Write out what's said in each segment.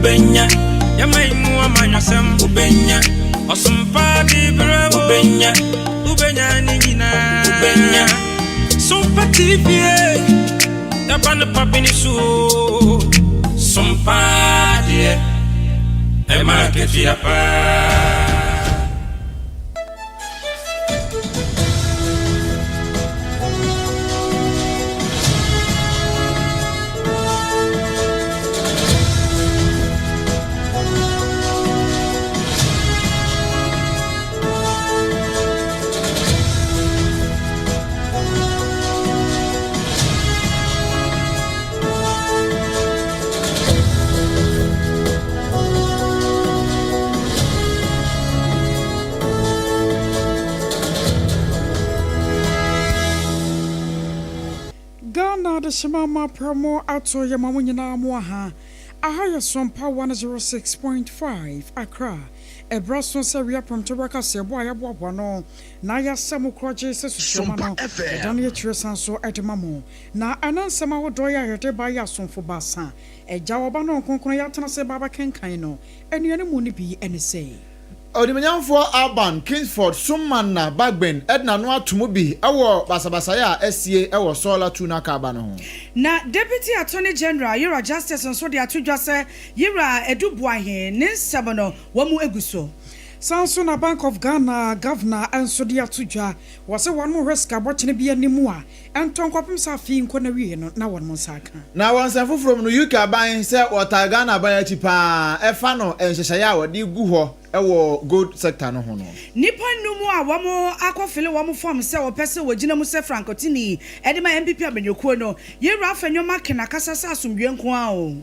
Wobɛnya yɛma yi mu amanyɔsɛm. Wobɛnya ɔsompa de berɛ. Wobɛnya wobɛnya ne nyinaa. Wobɛnya Sompa TV yɛba ne pabene so. Sompa deɛ ɛma akatua paa. Ghana adehyema ma prɛmo ato yɛ ma mo nyinaa mo aha. Aha yɛ Sompa 106.5 Accra. Ɛberɛ so sɛ wia prɛmto bɛka sɛ ɛbɔ a yɛaboaboa no na yɛasɛ mo korɔgye sɛ susuama no ɛda no yɛkyerɛ san so de ma mo. Na ɛna nsɛm ahodoɔ yɛ a yɛde ba yɛ asomfo baasa. Agya, Ɔba ne Honhom Kronkron yɛatena ase ba abɛkenkan no. Anuanom mu no bi ne sɛ. Onimuonyamfoɔ Alban Kingsford Sumana Bagbin de n'ano ato mu bi wɔ basabasayɛ a asie wɔ Sawla Tuna Kaaba no ho. Na Deputy Attorney General Yera Justice nso de ato dwa sɛ Yera Adu Boahen ne nsɛm no wɔn agu so. Saa nso na Bank of Ghana Governor nso de ato dwa wɔ sɛ wɔn rehwɛ sika bɔkyene bi anim a ɛntɔ nkɔpem sɛ afe yi nkɔ n'awieɛ no na wɔn nsa aka. Na wɔ nsɛm foforɔ mu no, UK aban sɛ wɔtaa Ghana aban akyi pa ara ɛfa no nhyehyɛeɛ a wɔde gu hɔ wɔ gold sector no ho no. Nnipa nnum a wɔn akɔ fele wɔn fɔm sɛ wɔpɛ sɛ wɔgyina mu sɛ frankotini de ma NPP amanyɔkuo no, Yewura Afenyo Markin akasa sɛ asomdwoeɛ nko ara o.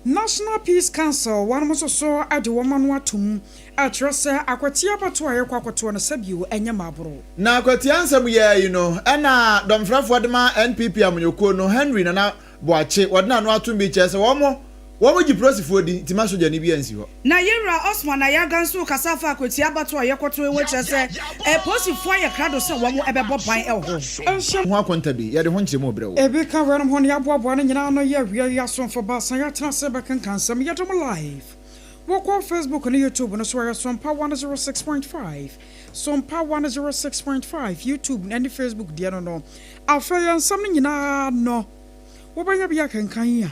National Peace Council wɔnom nso so de wɔn ano atom kyerɛ sɛ akwatia abatoɔ a yɛrekɔ akɔtoɔ no sɛbio ɛnyɛ mmaaboro. Na akwatia nsɛm yi ara yi no ɛna dɔmfrɛfoɔ de ma NPP amanyɔkuo no Henry Nana Boakye wɔde n'ano atom bi kyerɛ sɛ wɔn wɔn gye polosifoɔ di nti ma sogyani biara nsi hɔ. Na Yewura Osman Ayarga nso rekasa afa akwatia abatoɔ a yɛkɔtoɔ yi ho kyerɛ sɛ apolisifoɔ ayɛ krado sɛ wɔn bɛbɔ ban wɔ hɔ. Nhyɛ. Ho akonta bi, yɛde ho nkyerɛmu rebrɛ wo. Ebi ka weinom ho ne yɛaboaboa no nyinaa ano yɛ awia yi asomfo baasa yɛatena ase rebɛkenkan nsɛm yɛde mo live. Wokɔ Facebook ne YouTube no so a yɛ Sompa 106.5, Sompa 106.5 YouTube ne Facebook deɛ no no. Afei yɛn nsɛm no nyinaa no wobɛnya bi akenkan a,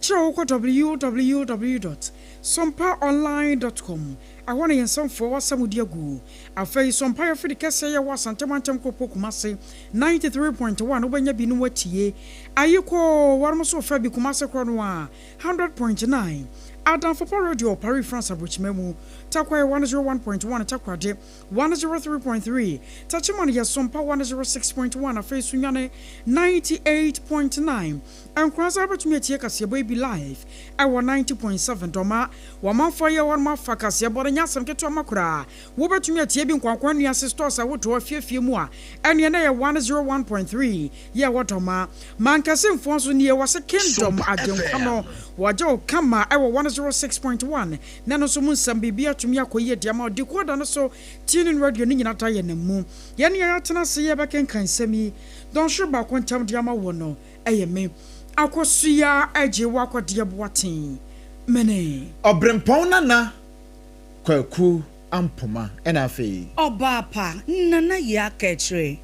kyerɛ wokɔ www dot sompaonline dot com ɛhɔ na yɛn nsɛmfoɔ w'asɛm di agu. Afei Sompa yɛ afidi kɛseɛ yɛ wɔ Asante mantam kuropɔ Kumase 93.1 wobɛnya bi no watie. Ayikoo wɔnom nso fa bi Kumase korɔ no a 100.9 Adamfo Pa Radio Paris France abrokyima mu Tarkwa yɛ 101.1 Takoradi 103.3 Techiman yɛ Sompa 106.1 afei Sunyani 98.9 Nkoranza wobɛtumi atie kaseɛbɔ yi bi live ɛwɔ 90.7 Dɔma Wɔmanfoɔ yɛ wɔnom afa kaseɛbɔ no nyɛ asɛm ketewa ma koraa Wobɛtumi atie bi nkwankwa nnua ase stores ahodoɔ afiefie mu a ɛneɛ na ɛyɛ 101.3 Yɛ wɔ dɔ ma. Mankasimfoɔ nso nie wɔse Kingdom Agyenkwa no wɔgye wo kama ɛwɔ 106.1 na ɛno nso mu nsɛm biribi atumi akɔ yie de ama wo decoder no so tuning radio no nyina da yɛn mu yɛne yɛn atena ase yɛbɛkenkan nsɛm yi dɔnhwere baako ntam de ama wo no ɛyɛ me Akosua Agye Wakɔdeɛ Boateng mene. Ɔbrempɔn Nana Kwaku Ampoma ɛna afei. Ɔbaa pa, Nana Yaa Kɛkyerɛ.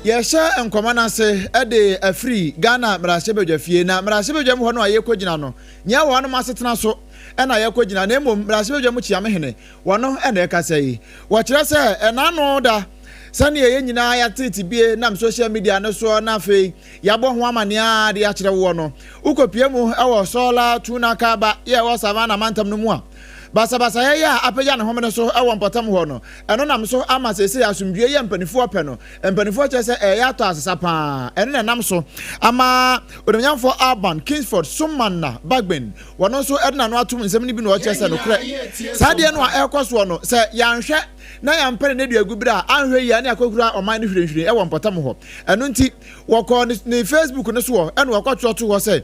Yɛhyɛ nkɔmmɔ no ase de afiri Ghana mmarahyɛbadwafie, na mmarahyɛbadwam hɔ no a yɛrekɔgyina no, nyɛ wɔnom asetena so na yɛrekɔgyina, na mmom mmarahyɛbadwam kyeamehene Wɔno na ɛkasa yi. Wɔkyerɛ sɛ ɛna ano da sɛdeɛ yɛn nyinaa yɛate tibie nam social media no soɔ na afei yɛabɔ ho amaneɛ ara de akyerɛ woɔ no. Wokɔpie mu wɔ Sawla Tuna Kaaba yɛ ɛwɔ Savannah mantam no mu a, basabasayɛ yi a apagya ne homene so wɔ mpɔtam hɔ no, ɛno nam so ama seesei asomdwoeɛ yi a mpanifoɔ pɛ no, mpanifoɔ kyerɛ sɛ ɛreyɛ atɔ asesa pa ara. Ɛno na ɛnam so ama Onimuonyamfoɔ Alban Kingsford Sumana Bagbin Wɔno nso de n'ano atom nsɛm no bi na ɔkyerɛ sɛ nokorɛ saa deɛ no a ɛrekɔ soɔ no, sɛ yɛanhwɛ na yɛampɛ ne nneduagu berɛ a, anhwɛ yie a ne akɔhura ɔman no hwirenhwiren wɔ mpɔtam hɔ. Ɛno nti, wɔkɔɔ ne ne Facebook no soɔ ɛna wɔkɔtwerɛ too hɔ sɛ,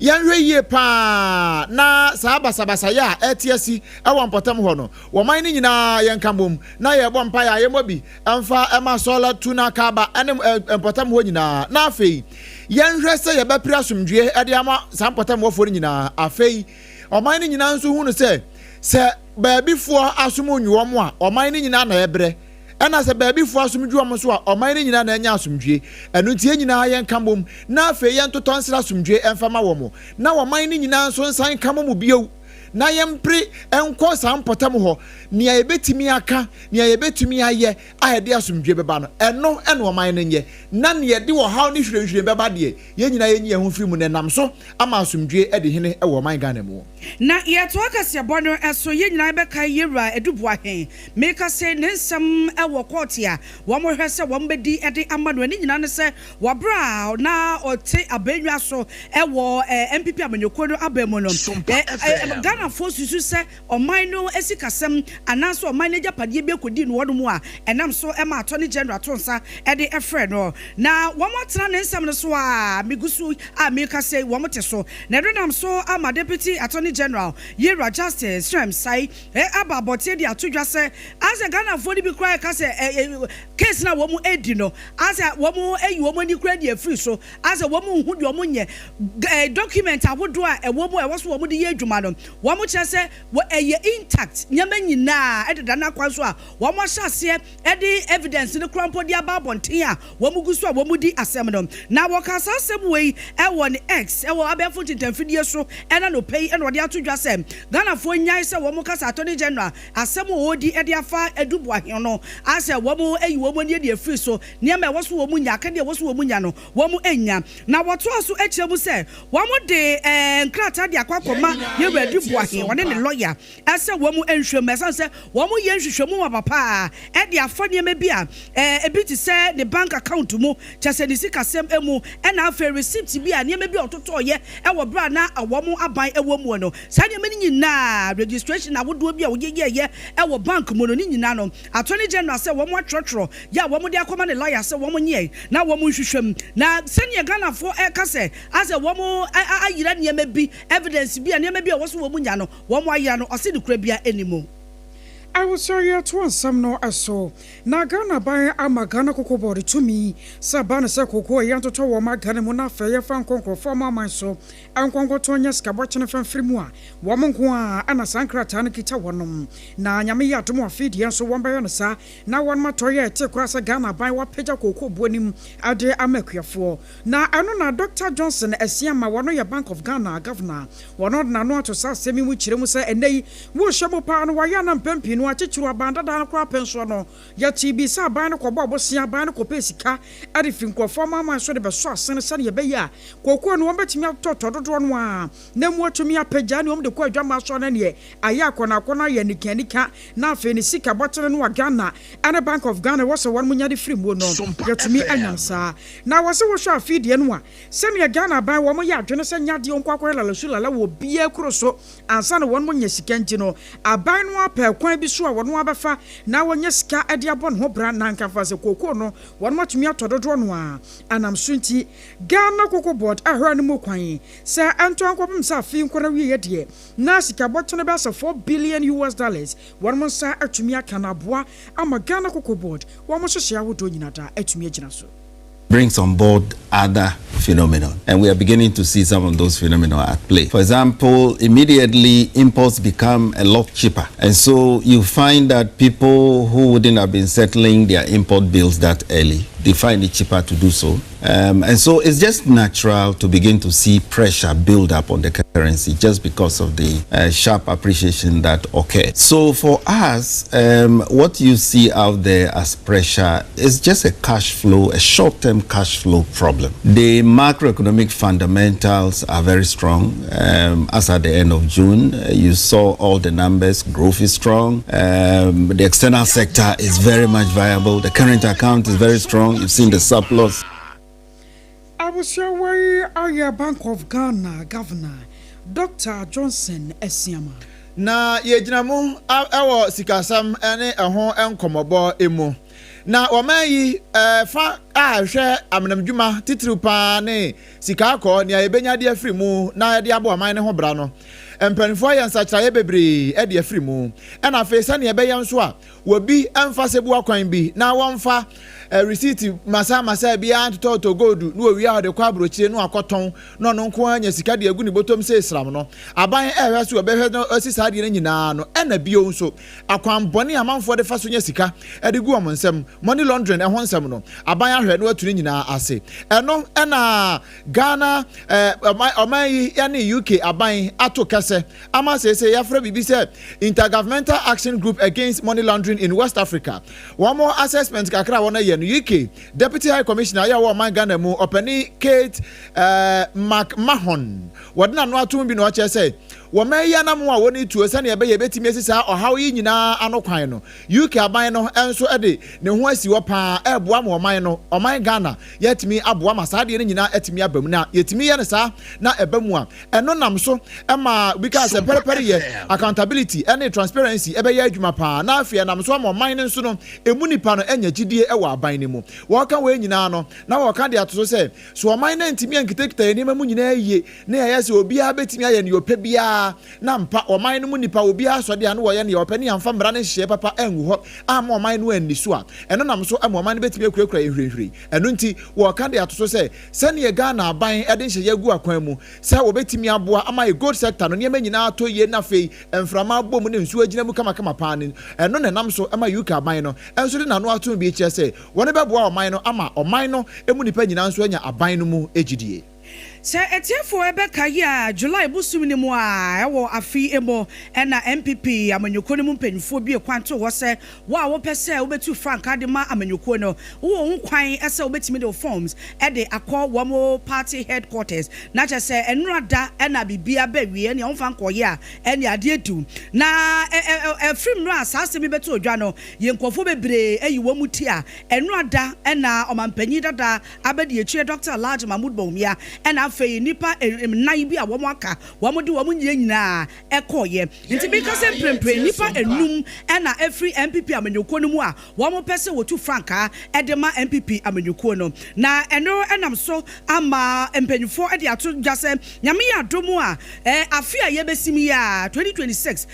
Yɛnhwɛ yie pa ara na saa basabasayɛ a ɛrete asi wɔ mpɔtam hɔ no, wɔman no nyinaa yɛnka mmom na yɛrebɔ mpaeɛ a yɛmmɔ bi mfa ma Sɔla Tuna Kaaba ne mpɔtam hɔ nyinaa. Na afei yɛnhwɛ sɛ yɛbɛpere asomdwoeɛ de ama saa mpɔtam hɔfoɔ no nyinaa. Afei ɔman no nyinaa nso hunu sɛ, sɛ baabifoɔ asom nnwo wɔn a, ɔman no nyinaa na ɛbrɛ. Ɛna sɛ baabifoɔ asom dwo wɔn nso a, ɔman no nyinaa na anya asomdwoe. Ɛno nti yɛn nyinaa yɛnka mmom, na afei yɛntotɔ nsrɛ asomdwoe mfa ma wɔn, na ɔman no nyinaa nso nsan nka mo mu bio, na yɛmpere nkɔ saa mpɔtam hɔ. Nea yɛbɛtumi aka, nea yɛbɛtumi ayɛ a ɛde asomdwoe bɛba no, ɛno na ɔman no nyɛ, na nea ɛde ɔhaw ne hwirenhwiren bɛba deɛ, yɛn nyinaa yɛnyi yɛn ho mfiri mu, na ɛnam so ama asomdwoe adi hene wɔ ɔman Ghana mu. Na yɛtoa kaseɛbɔ no so, yɛn nyinaa bɛkae Yewura Adu Boahen. Meka se ne nsɛm wɔ kɔɔte a wɔhwɛ sɛ wɔbɛdi de ama no. Ne nyinaa ne sɛ wɔ berɛ a na ɔte abannwa so wɔ NPP amanyɔkuo no aba mu no, Ghanafoɔ susu sɛ ɔman no sikasɛm anaasɛ ɔman no agyapadeɛ bi akɔdi no hɔnom a ɛnam so ma Attorney General to nsa de frɛ no. Na wɔatena ne nsɛm no so a megu so a meka sei wɔte so. Na ɛno nam so ama Deputy Attorney General Yewura Justice Srem Sai aba abɔnten de ato dwa sɛ asɛ Ghanafoɔ no bi koraa reka sɛ case no a wɔn redi no asɛ wɔn ayi wɔn ani koraa de afiri so, asɛ wɔn nhu deɛ wɔn nyɛ, document ahodoɔ a ɛwɔ mu a ɛwɔ so wɔn de yɛ adwuma no wɔn kyerɛ sɛ ɛyɛ intact, nneɛma nyinaa ɛdeda n'akwan so a wɔn ahyɛ aseɛ de evidence no koraa mpo de aba abɔnten a wɔn gu so a wɔn di asɛm no. Na wɔkaa saa asɛm wei wɔ ne X wɔ abɛɛfo ntentanfidie so ɛna anɔpa yi na ɔde ato dwa sɛ Ghanafoɔ nnyae sɛ wɔn kasa Attorney General asɛm a ɔredi de afa Adu Boahen no asɛ wɔn ayi wɔn ani adi afiri so, nneɛma a ɛwɔ so wɔn nya, akadeɛ a ɛwɔ so wɔn nya no wɔn nnya. Na wɔtoaa so kyerɛ mu sɛ wɔn de nkrataa de akɔ akɔma Yɛwura Adu Boahen ɔne ne lɔya sɛ wɔn nhwɛ mu ɛsiane sɛ wɔyɛ nhwehwɛmu mapa paa de afa nneɛma bi a ebi te sɛ ne bank account mu, kyerɛ sɛ ne sikasɛm mu, ɛna afei receipt bi a nneɛma bi a ɔtotɔeɛ wɔ berɛ a na wɔn aban wɔ mu no, saa nneɛma no nyinaa, registration ahodoɔ bi a wɔyeyɛeɛ wɔ bank mu no, ne nyinaa no, Attorney General sɛ wɔn atwerɛtwerɛ yɛ a wɔde akɔma ne lawyer sɛ wɔn nyɛ na wɔn nhwehwɛ mu. Na sɛdeɛ Ghanafoɔ reka sɛ asɛ wɔn ayera nneɛma bi, evidence bi a nneɛma bi a ɛwɔ so wɔn nya no, Wɔn ayera no, ɔse nokorɛ biara nni mu. Awosɔre atoa nsɛm no so. Na Ghana aban ama Ghana Cocoa Board tumi sɛ ɛba no sɛ cocoa a yɛntotɔ wɔ ɔman Ghana mu na afei yɛmfa nkɔ nkurɔfoɔ amanaman so nkɔ nkɔtɔn nya sika bɔkyene fa mfiri mu a, wɔn nko ara na saa nkrataa no kita wɔnom. Na Nyame yɛ adom a afei deɛ nso wɔbɛyɛ no saa na wɔnom atɔ yɛ ɛte koraa sɛ Ghana aban wapagya cocoa boɔ no mu de ama akuafoɔ. Na ɛno na Dɔkta Johnson Asiamah, wɔno yɛ Bank of Ghana Governor, Wɔde n'ano ato saa asɛm yi mu kyerɛ mu sɛ ɛnnɛ yi, worehyɛ mu paa no, wɔayɛ a na mpɛn pii no atitiriw aban dada no koraa pɛn soɔ no, yɛtee bi sɛ aban no kɔbɔɔ bosea, aban no kɔpɛɛ sika de firi nkurɔfoɔ amanaman so de bɛsɔ asene sɛdeɛ ɛbɛyɛ a kookoo no wɔbɛtumi atotɔtɔ dodoɔ no ara na emu atumi apagya ne wɔn de kɔ adwammaa soɔ no neɛ ayɛ akɔnɔakɔnɔ ayɛ anikaanika na afei ne sika bɔtene no a Ghana ne Bank of Ghana wɔ sɛ wɔn nya de firi muo no yɛtumi anya no saa. Na wɔse wohwɛ afei deɛ no a Sɛnea Ghana aban wɔn yɛ adwene sɛ nyɛ adeɛ wɔn kɔ akɔyɛ lalasu lala wɔ obiara kuro so ansa na wɔn anya sika nti no, aban no ara pɛɛ kwan bi so a wɔn ara bɛfa na wɔanya sika de abɔ ne ho bra na anka fa sɛ kookoo no wɔn atumi atɔ dodoɔ no ara anam so nti Ghana Cocoa Board ahwɛ no mu kwan sɛ ɛntɔ nkɔpem sɛ afe yi nkɔ n'awieɛ deɛ na sika bɔkyene bɛyɛ sɛ 4 billion US dollars wɔn nsa atumi aka na aboa ama Ghana Cocoa Board wɔn nhyehyɛɛ ahodoɔ nyina da atumi agyina so. Brings on board other phenomenon, and we are beginning to see some of those phenomena at play. For example, immediately imports become a lot cheaper, and so you find that people who wouldn't have been settling their import bills that early, they find it cheaper to do so. Um, and so it's just natural to begin to see pressure build up on the currency just because of the uh, sharp appreciation that occurred. So for us, um, what you see out there as pressure is just a cash flow, a short-term cash flow problem. The macroeconomic fundamentals are very strong. Um, as at the end of June, uh, you saw all the numbers. Growth is strong. Um, the external sector is very much viable. The current account is very strong. You've seen the surplus. Abusua wei ayɛ Bank of Ghana Governor Doctor Johnson Asiamah. Na yɛgyina mu wɔ sikasɛm ne ɛho nkɔmmɔbɔ mu. Na ɔman yi fa a ɛhwɛ amenamdwuma titiriw paa ne sika akɔɔ, nea yɛbɛnya de afiri mu na yɛde abɔ ɔman no ho bra no, mpanimfoɔ ayɛ nsakyeraeɛ bebree de afiri mu. Ɛna afei sɛnea ɛbɛyɛ nso a wɔbi mfa sɛbua kwan bi na wɔmfa risiiti masaa-masaa biara ntotɔtotɔ gold na wɔwie a wɔde kɔ aburokyire na wakɔtɔn na ɔno nko ara nya sika de agu ne bɔtɔm sɛ esram no, aban rehwɛ so wɔbɛhwɛ na asi saa adeɛ no nyinaa no. Ɛna bio nso, akwammɔne a amanfoɔ de fa so nya sika de gu wɔn nsam, money laundering, ɛho nsɛm no, aban ahwɛ na watu ne nyinaa ase. Ɛno na Ghana ɔman yi ne UK aban ato kɛsɛ ama seesei yɛafrɛ biribi sɛ Intergovernmental Action Group Against Money Laundering in West Africa. Wɔn assessment kakra a wɔayɛ no, UK Deputy High Commissioner a ɔwɔ ɔman Ghana mu, Ɔpanin Kate McMahon, wɔde n'ano atom bi na ɔkyerɛ sɛ wɔman yi anamon a wɔn retuo sɛnea ɛbɛyɛ ebetumi asi saa ɔhaw yi nyinaa ano kwan no, UK aban no nso de ne ho asi hɔ paa ɛreboa ma ɔman no, ɔman Ghana, yɛatumi aboa ma saa adeɛ no nyinaa atumi aba mu. Na yɛtumi yɛ no saa na ɛba mu a, ɛno nam so ma obi kaa sɛ pɛrepɛreyɛ, accountability, ne transparency ɛbɛyɛ adwuma paa, na afei ɛnam so ama ɔman no nso no ɛmu nnipa no anya gyidie wɔ aban no mu. Wɔreka wei nyinaa no, na wɔreka de ato so sɛ, so ɔman no antumi ankitakita yɛn nneɛma mu nyinaa yie na yɛayɛ sɛ obiara bɛtumi ayɛ nea ɔpɛ biara, na ampa ɔman no mu nnipa obiara sɔ de a na wɔyɛ nea ɔpɛ ne yɛamfa mmara ne nhyehyɛeɛ papa angu hɔ amma ɔman no anni so a, ɛno nam so ma ɔman no bɛtumi akurakura yɛn hwirihwiri. Ɛno nti, wɔreka de ato so sɛ, sɛdeɛ Ghana aban de nhyehyɛeɛ agu akwan mu sɛ wɔbɛtumi aboa ama yɛn gold sector no nneɛma nyinaa atɔ yie na afei mframa abɔ mu ne nsuo agyina mu kamakama paa no, ɛno na ɛnam so ma UK aban no nso de n'ano atom bi kyerɛ sɛ wɔbɛboa ɔman no ama ɔman no mu nnipa nyinaa nso anya aban no mu gyidie. Sɛ atiefo bɛkae a, July bosom no mu a ɛwɔ afe yi mu na NPP amanyɔkuo no mu mpanyinfoɔ bue kwan too hɔ sɛ wo a wopɛ sɛ wobɛtu frankaa de ma amanyɔkuo no, wowɔ ho kwan sɛ wobɛtumi de wo forms de akɔ wɔn party headquarters. Na kyerɛ sɛ nnora da na biribiara ba awieɛ, nea womfa nkɔeɛ a ɛnneɛ adeɛ adi wo. Na ɛfiri mmerɛ a saa asɛm yi bɛtoo dwa no, yɛn nkurɔfoɔ bebree ayi wɔn ti a nnora da na ɔmanpanyin dada Abadiakyire Dɔkta Alhaji Mahmood Bawumia ɛna afei nnipa nnan bi a wɔn aka wɔn de wɔn nyɛ nyinaa ɛkɔeɛ. Nti meka sɛ mprempren nnipa nnum ɛna ɛfiri NPP amanyɔkuo no mu a wɔn pɛ sɛ wɔtu frankaa ɛde ma NPP amanyɔkuo no. Na ɛno ɛnam so ama mpanyinfoɔ ɛde ato dwa sɛ Nyame yɛ adom a afe a yɛbɛsim yi a 2026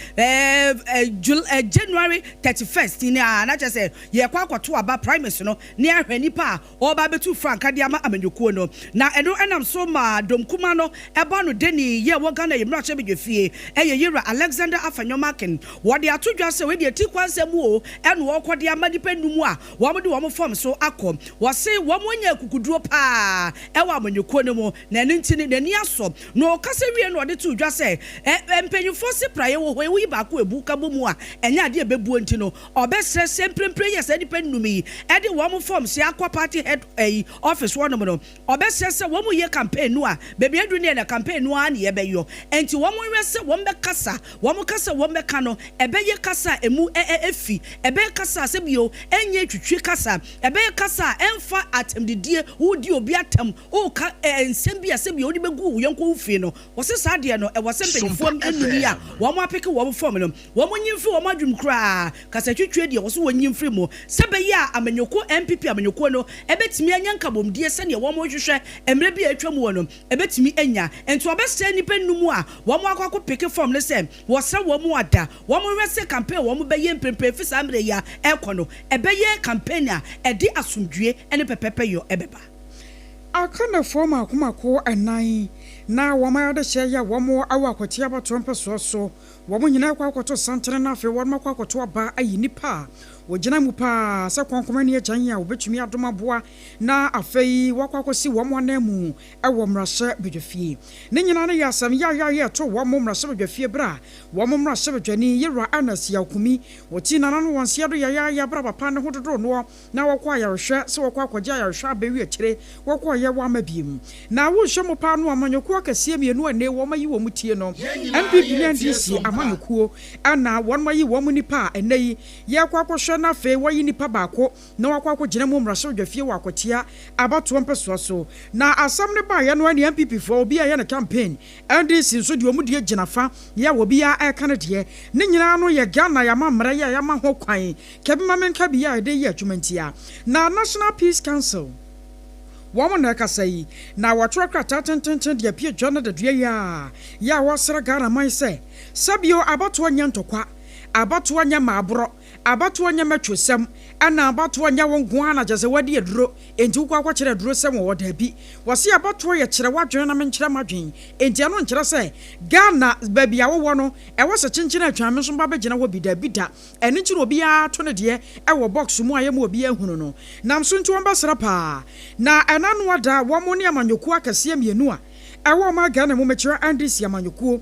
January 31st ni a na kyerɛ sɛ yɛrekɔ akɔto aba primaries no ne ahwɛ nnipa a ɔreba abɛtu franka de ama amanyɔkuo no, na ɛno nam so maa dɔm kuma no ba no dani yɛ wɔ Ghana yɛ mmarahyɛbadwafie ɛyɛ Yewura Alexander Afenyo Markin. Wɔde ato dwa sɛ wei deɛ ti kwansɛm mu o ɛna wɔrekɔ de ama nnipa nnum a wɔn de wɔn fam so akɔ. Wɔse wɔn anya akukuduro paa ɛwɔ amanyɔkuo no mu na ɛno nti no n'ani asɔ. Na ɔkasa wie no ɔde too dwa sɛ ɛ mpanyinfoɔ se praeɛ wɔ hɔ yi woyi baako ɛbu ka bɔ mu a ɛnyɛ adeɛ ɛbɛbuo nti no Ɔbɛsrɛ sɛ mprempren yɛ saa nnipa nnum yi de wɔn forms akɔ party head ɛyi office hɔ nom no, ɔbɛsrɛ sɛ wɔn yɛ campaign no a, baabi aduru no yɛ na campaign no ara na yɛbɛyɔ. Ɛnti wɔn nhwɛ sɛ wɔn bɛkasa, wɔn kasa a wɔn bɛka no, ɛbɛyɛ kasa a ɛmu ɛ ɛ ɛfi, ɛbɛyɛ kasa a sɛbio ɛnyɛ twitwi kasa, ɛbɛyɛ kasa a ɛnfa atɛmdidie, woredi obi atɛm, woreka ɛ ɛ nsɛm bi a sɛbio wode bɛgu wo yɔnko ho fi no. Wɔse saa deɛ no, ɛwɔ sɛ mpanyinfoɔ nnum yi a wɔn apeke wɔn form no, Wɔn nyi mfiri wɔn adwenem koraa. Kasatwitwie deɛ wɔso wɔn nyi mfiri mu sɛ ɛbɛyɛ a amanyɔkuo NPP amanyɔkuo no bɛtumi anya nkabomdie sɛdeɛ wɔn rehwehwɛ mmerɛ bi a atwa mu no bɛtumi anya. Nti wɔbɛsrɛ nnipa nnum a wɔn akɔ akɔ peke fɔm no sɛ wɔsrɛ wɔn ada wɔn nhwɛ sɛ campaign a wɔn bɛyɛ mprempren firi saa mmerɛ yi a ɛrekɔ no ɛbɛyɛ campaign a ɛde asomdwie ne pɛpɛpɛyɔ bɛba. Akanfoɔ mako mako nnan na wɔn ayɔdehyɛ yɛ wɔn wɔ Akwatia abatoɔ mpɛsoa so. Wɔn nyinaa kɔ akɔto santene na afei wɔn akɔ akɔto aba ayi nnipa a wɔgyina mu pa ara sɛ kɔnkɔn ne agyan a wɔbɛtumi adom aboa na afei wɔakɔ akɔsi wɔn ananmu wɔ mmarahyɛbadwafie. Ne nyinaa no yɛ asɛm yaayaaya a ɛtoo wɔn mmarahyɛbadwafie berɛ a wɔn mmarahyɛbadwani, Yewura Ernest Yaw Kumi, wɔtii Nana no wɔ nseɛ do yayaaya berɛ a papa no ho dodoo noɔ na wɔkɔ ayarehwɛ sɛ wɔkɔ akɔgye ayarehwɛ abɛwi akyire wɔkɔɔyɛ wɔama biem. Na wonhwɛ mu paa no amanyɔkuo akɛseɛ mienu a nnee wɔn ayi wɔn tie no NPP ne NDC amanyɔkuo na wɔn ayi wɔn nnipa a ɛnnɛ yi yɛrekɔ akɔhwɛ. na afei wɔayi nipa baako na wakɔ akɔgyina mu mmarahyɛbadwafie wɔ Akwatia abatoɔ mpɛsoa so. Na asɛm no baeɛ no ɛne NPP foɔ obiara yɛ ne campaign, NDC nso deɛ wɔn deɛ gyina fa yɛ a obiara ɛreka ne deɛ. Ne nyinaa no yɛ Ghana yɛamammerɛ yɛ a yɛama ho kwan kɛbi ma menka bi a yɛde yɛ adwuma ntia. Na National Peace Council wɔn na ɛkasa yi na wɔatwerɛ krataa tententen de apue dwa no dadua yi a yɛ a wɔsrɛ Ghana man sɛ sɛbio abatoɔ nyɛ ntɔkwa, abatoɔ nyɛ maaborɔ, abatoɔ nyɛ mɛtwosɛm, ɛna abatoɔ nyɛ wo nko ara na kyerɛ sɛ woadi aduro enti wokɔ akɔkyerɛ aduro sɛm wɔ hɔ, daabi. Wɔse abatoɔ yɛ kyerɛ w'adwene na menkyerɛ m'adwene, enti ɛno nkyerɛ sɛ Ghana baabi a wowɔ no ɛwɔ sɛ kyenkyen atwan me nso mba bɛgyina hɔ bi, daabi da. Ɛno nti na obiara to ne deɛ wɔ box mu a ɛyɛ ma obiara hunu no. Nam so nti wɔbɛsra paa. Na ɛna no ada wɔn ne amanyɔkuo akɛseɛ mmienu a ɛwɔ ɔman Ghana mu, mekyerɛ NDC amanyɔkuo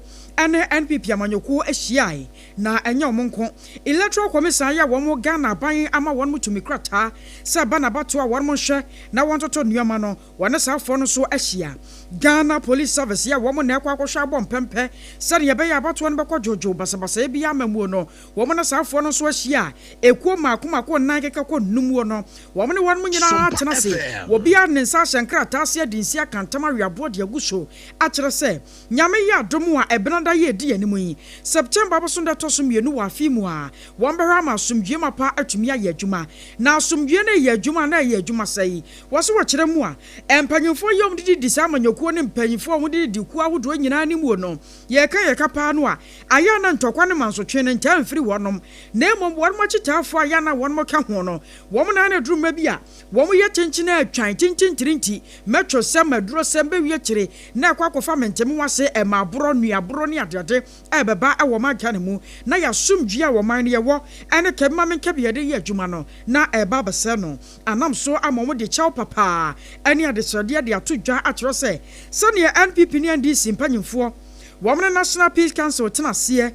ne NPP amanyɔkuo hyiae. Na ɛnyɛ wɔn nko. Electoral Commission ayɛ wɔn Ghana aban ama wɔn tumi krataa sɛ ɛba n'abatoɔ a wɔn nhwɛ na wɔntoto nneɛma no. Wɔne saa foɔ no nso ahyia. Ghana Police Service yɛ wɔn na ɛkɔ akɔhwɛ abɔ mpɛmpɛ sɛdeɛ ɛbɛyɛ a abatoɔ no bɛkɔ dwoodwoo basabasayɛ biara amammuo no. Wɔn ne saa foɔ no nso ahyia a ekuo mmaako mmaako nnan keka kɔ nnum muo no. Wɔn ne wɔnom nyinaa atena ase. Obiara de ne nsa ahyɛ nkrataa ase adi nse aka ntam awe aboɔ de agu so akyerɛ sɛ Nyame yɛ adom a Ɛbenada yi a ɛdi yɛn anim yi, September abosom da ɛtɔ so mmienu wɔ afe yi mu a, wɔbɛhwɛ ama asomdwoeɛ mapa atumi ayɛ adwuma. Na asomdwoeɛ no reyɛ adwuma a na ɛyɛ adwuma sɛe? Wɔ so wɔkyerɛ mu a, mpanyimfoɔ yi a wɔde didi saa amanyɔkuo ne mpanyimfoɔ a wɔde didi kuo ahodoɔ nyinaa anim wɔ no, yɛreka yɛreka paa no a, ayɛ a na ntɔkwa ne mansotwe no ntaa mfiri wɔnom, na mmom wɔnom akyitaafoɔ a ayɛ a na wɔnom ka ho no, wɔn na na ɛduru mmerɛ bi a wɔyɛ kyenkyen a twan, kyenkyentirinti, mɛtwosɛm, adurosɛm, bɛwie akyire na ɛkɔ akɔfa mentemehoase, mmaaborɔ, nnuaborɔ ne adeade a ɛbɛba wɔ ɔman Ghana mu, na yɛasomdwie a ɔman no yɛwɔ ne kɛbema-menkɛbe yɛde yɛ adwuma no na ɛreba abɛsɛe no. Anam so ama wɔde kyɛw papa ne adesrɛdeɛ de ato dwa akyerɛ sɛ sɛdeɛ NPP ne NDC mpanyimfoɔ wɔn ne National Peace Council tena aseɛ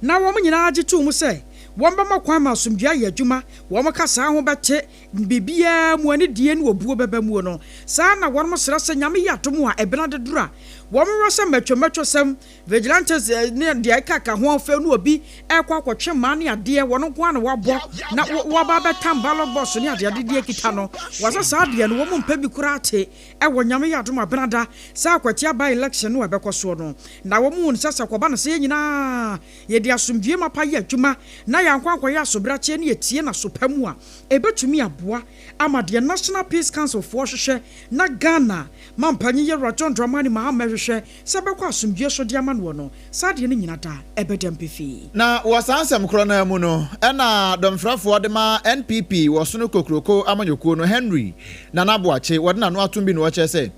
na wɔn nyinaa gye too mu sɛ wɔbɛma kwan ma asomdwoeɛ ayɛ adwuma, wɔn kasaa ho bɛte, biribiara mu anidie ne obuo bɛba muo no, saa na wɔn srɛ sɛ Nyame yɛ adom a ɛbena dedoro a wɔn wɔ sɛ mɛtwomɛtwosɛm Vigilantes ne deɛ ɛkeka ho afei no obi ɛrekɔ akɔtwe mmaa ne adeɛ wɔn nko ara na wɔabɔ na wɔaba abɛtam ballot box ne adeade deɛ kita no wɔsɛ saa adeɛ no wɔn mpɛ bi koraa te ɛwɔ Nyame yɛ adom abenada sɛ akwatia by election no a ɛbɛkɔ soɔ no na wɔn hu sɛ sɛ kɔba no sɛ yɛn nyinaa yɛde asomdwie mapa yɛ adwuma na yɛankɔ ankɔyɛ asobrakyeɛ ne yɛtie no aso pa mu a ɛbɛtumi aboa ama deɛ National Peace Council foɔ hwehwɛ na Ghana Mampanyin Yɛwura John Dramani Mahama hwehwɛ sɛ ɛbɛkɔ asomdwoeɛ so de ama noɔ no, saa adeɛ no nyina da ɛbɛda mpefee. Na wɔ saa nsɛm korɔ no ara mu no, ɛna dɔmfrɛfoɔ de ma NPP wɔ Sono Kokroko amanyɔkuo no, Henry Nana Boakye, wɔde n'ano atom bi na ɔkyerɛ sɛ,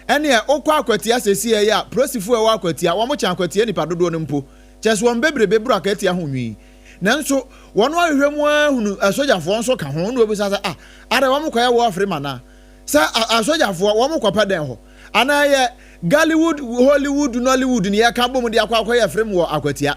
ɛneɛ wokɔ Akwatia seesei yi a, polosifoɔ a ɛwɔ Akwatia, wɔn kyɛn Akwatia nnipa dodoɔ no mpo, kyerɛ sɛ wɔn bebrebe boro Akwatia ho nwi. Nanso wɔn ahwehwɛ mu ara hunu asogyafoɔ nso ka ho, na wɔbisa sɛ, ah, adɛn wɔn kɔyɛ war frame anaa? Sɛ asogyafoɔ wɔn kɔpɛ dɛn hɔ? Anaa ɛyɛ Gollywood, Hollywood, Nollywood ne yɛka bom de akɔ akɔyɛ film wɔ Akwatia?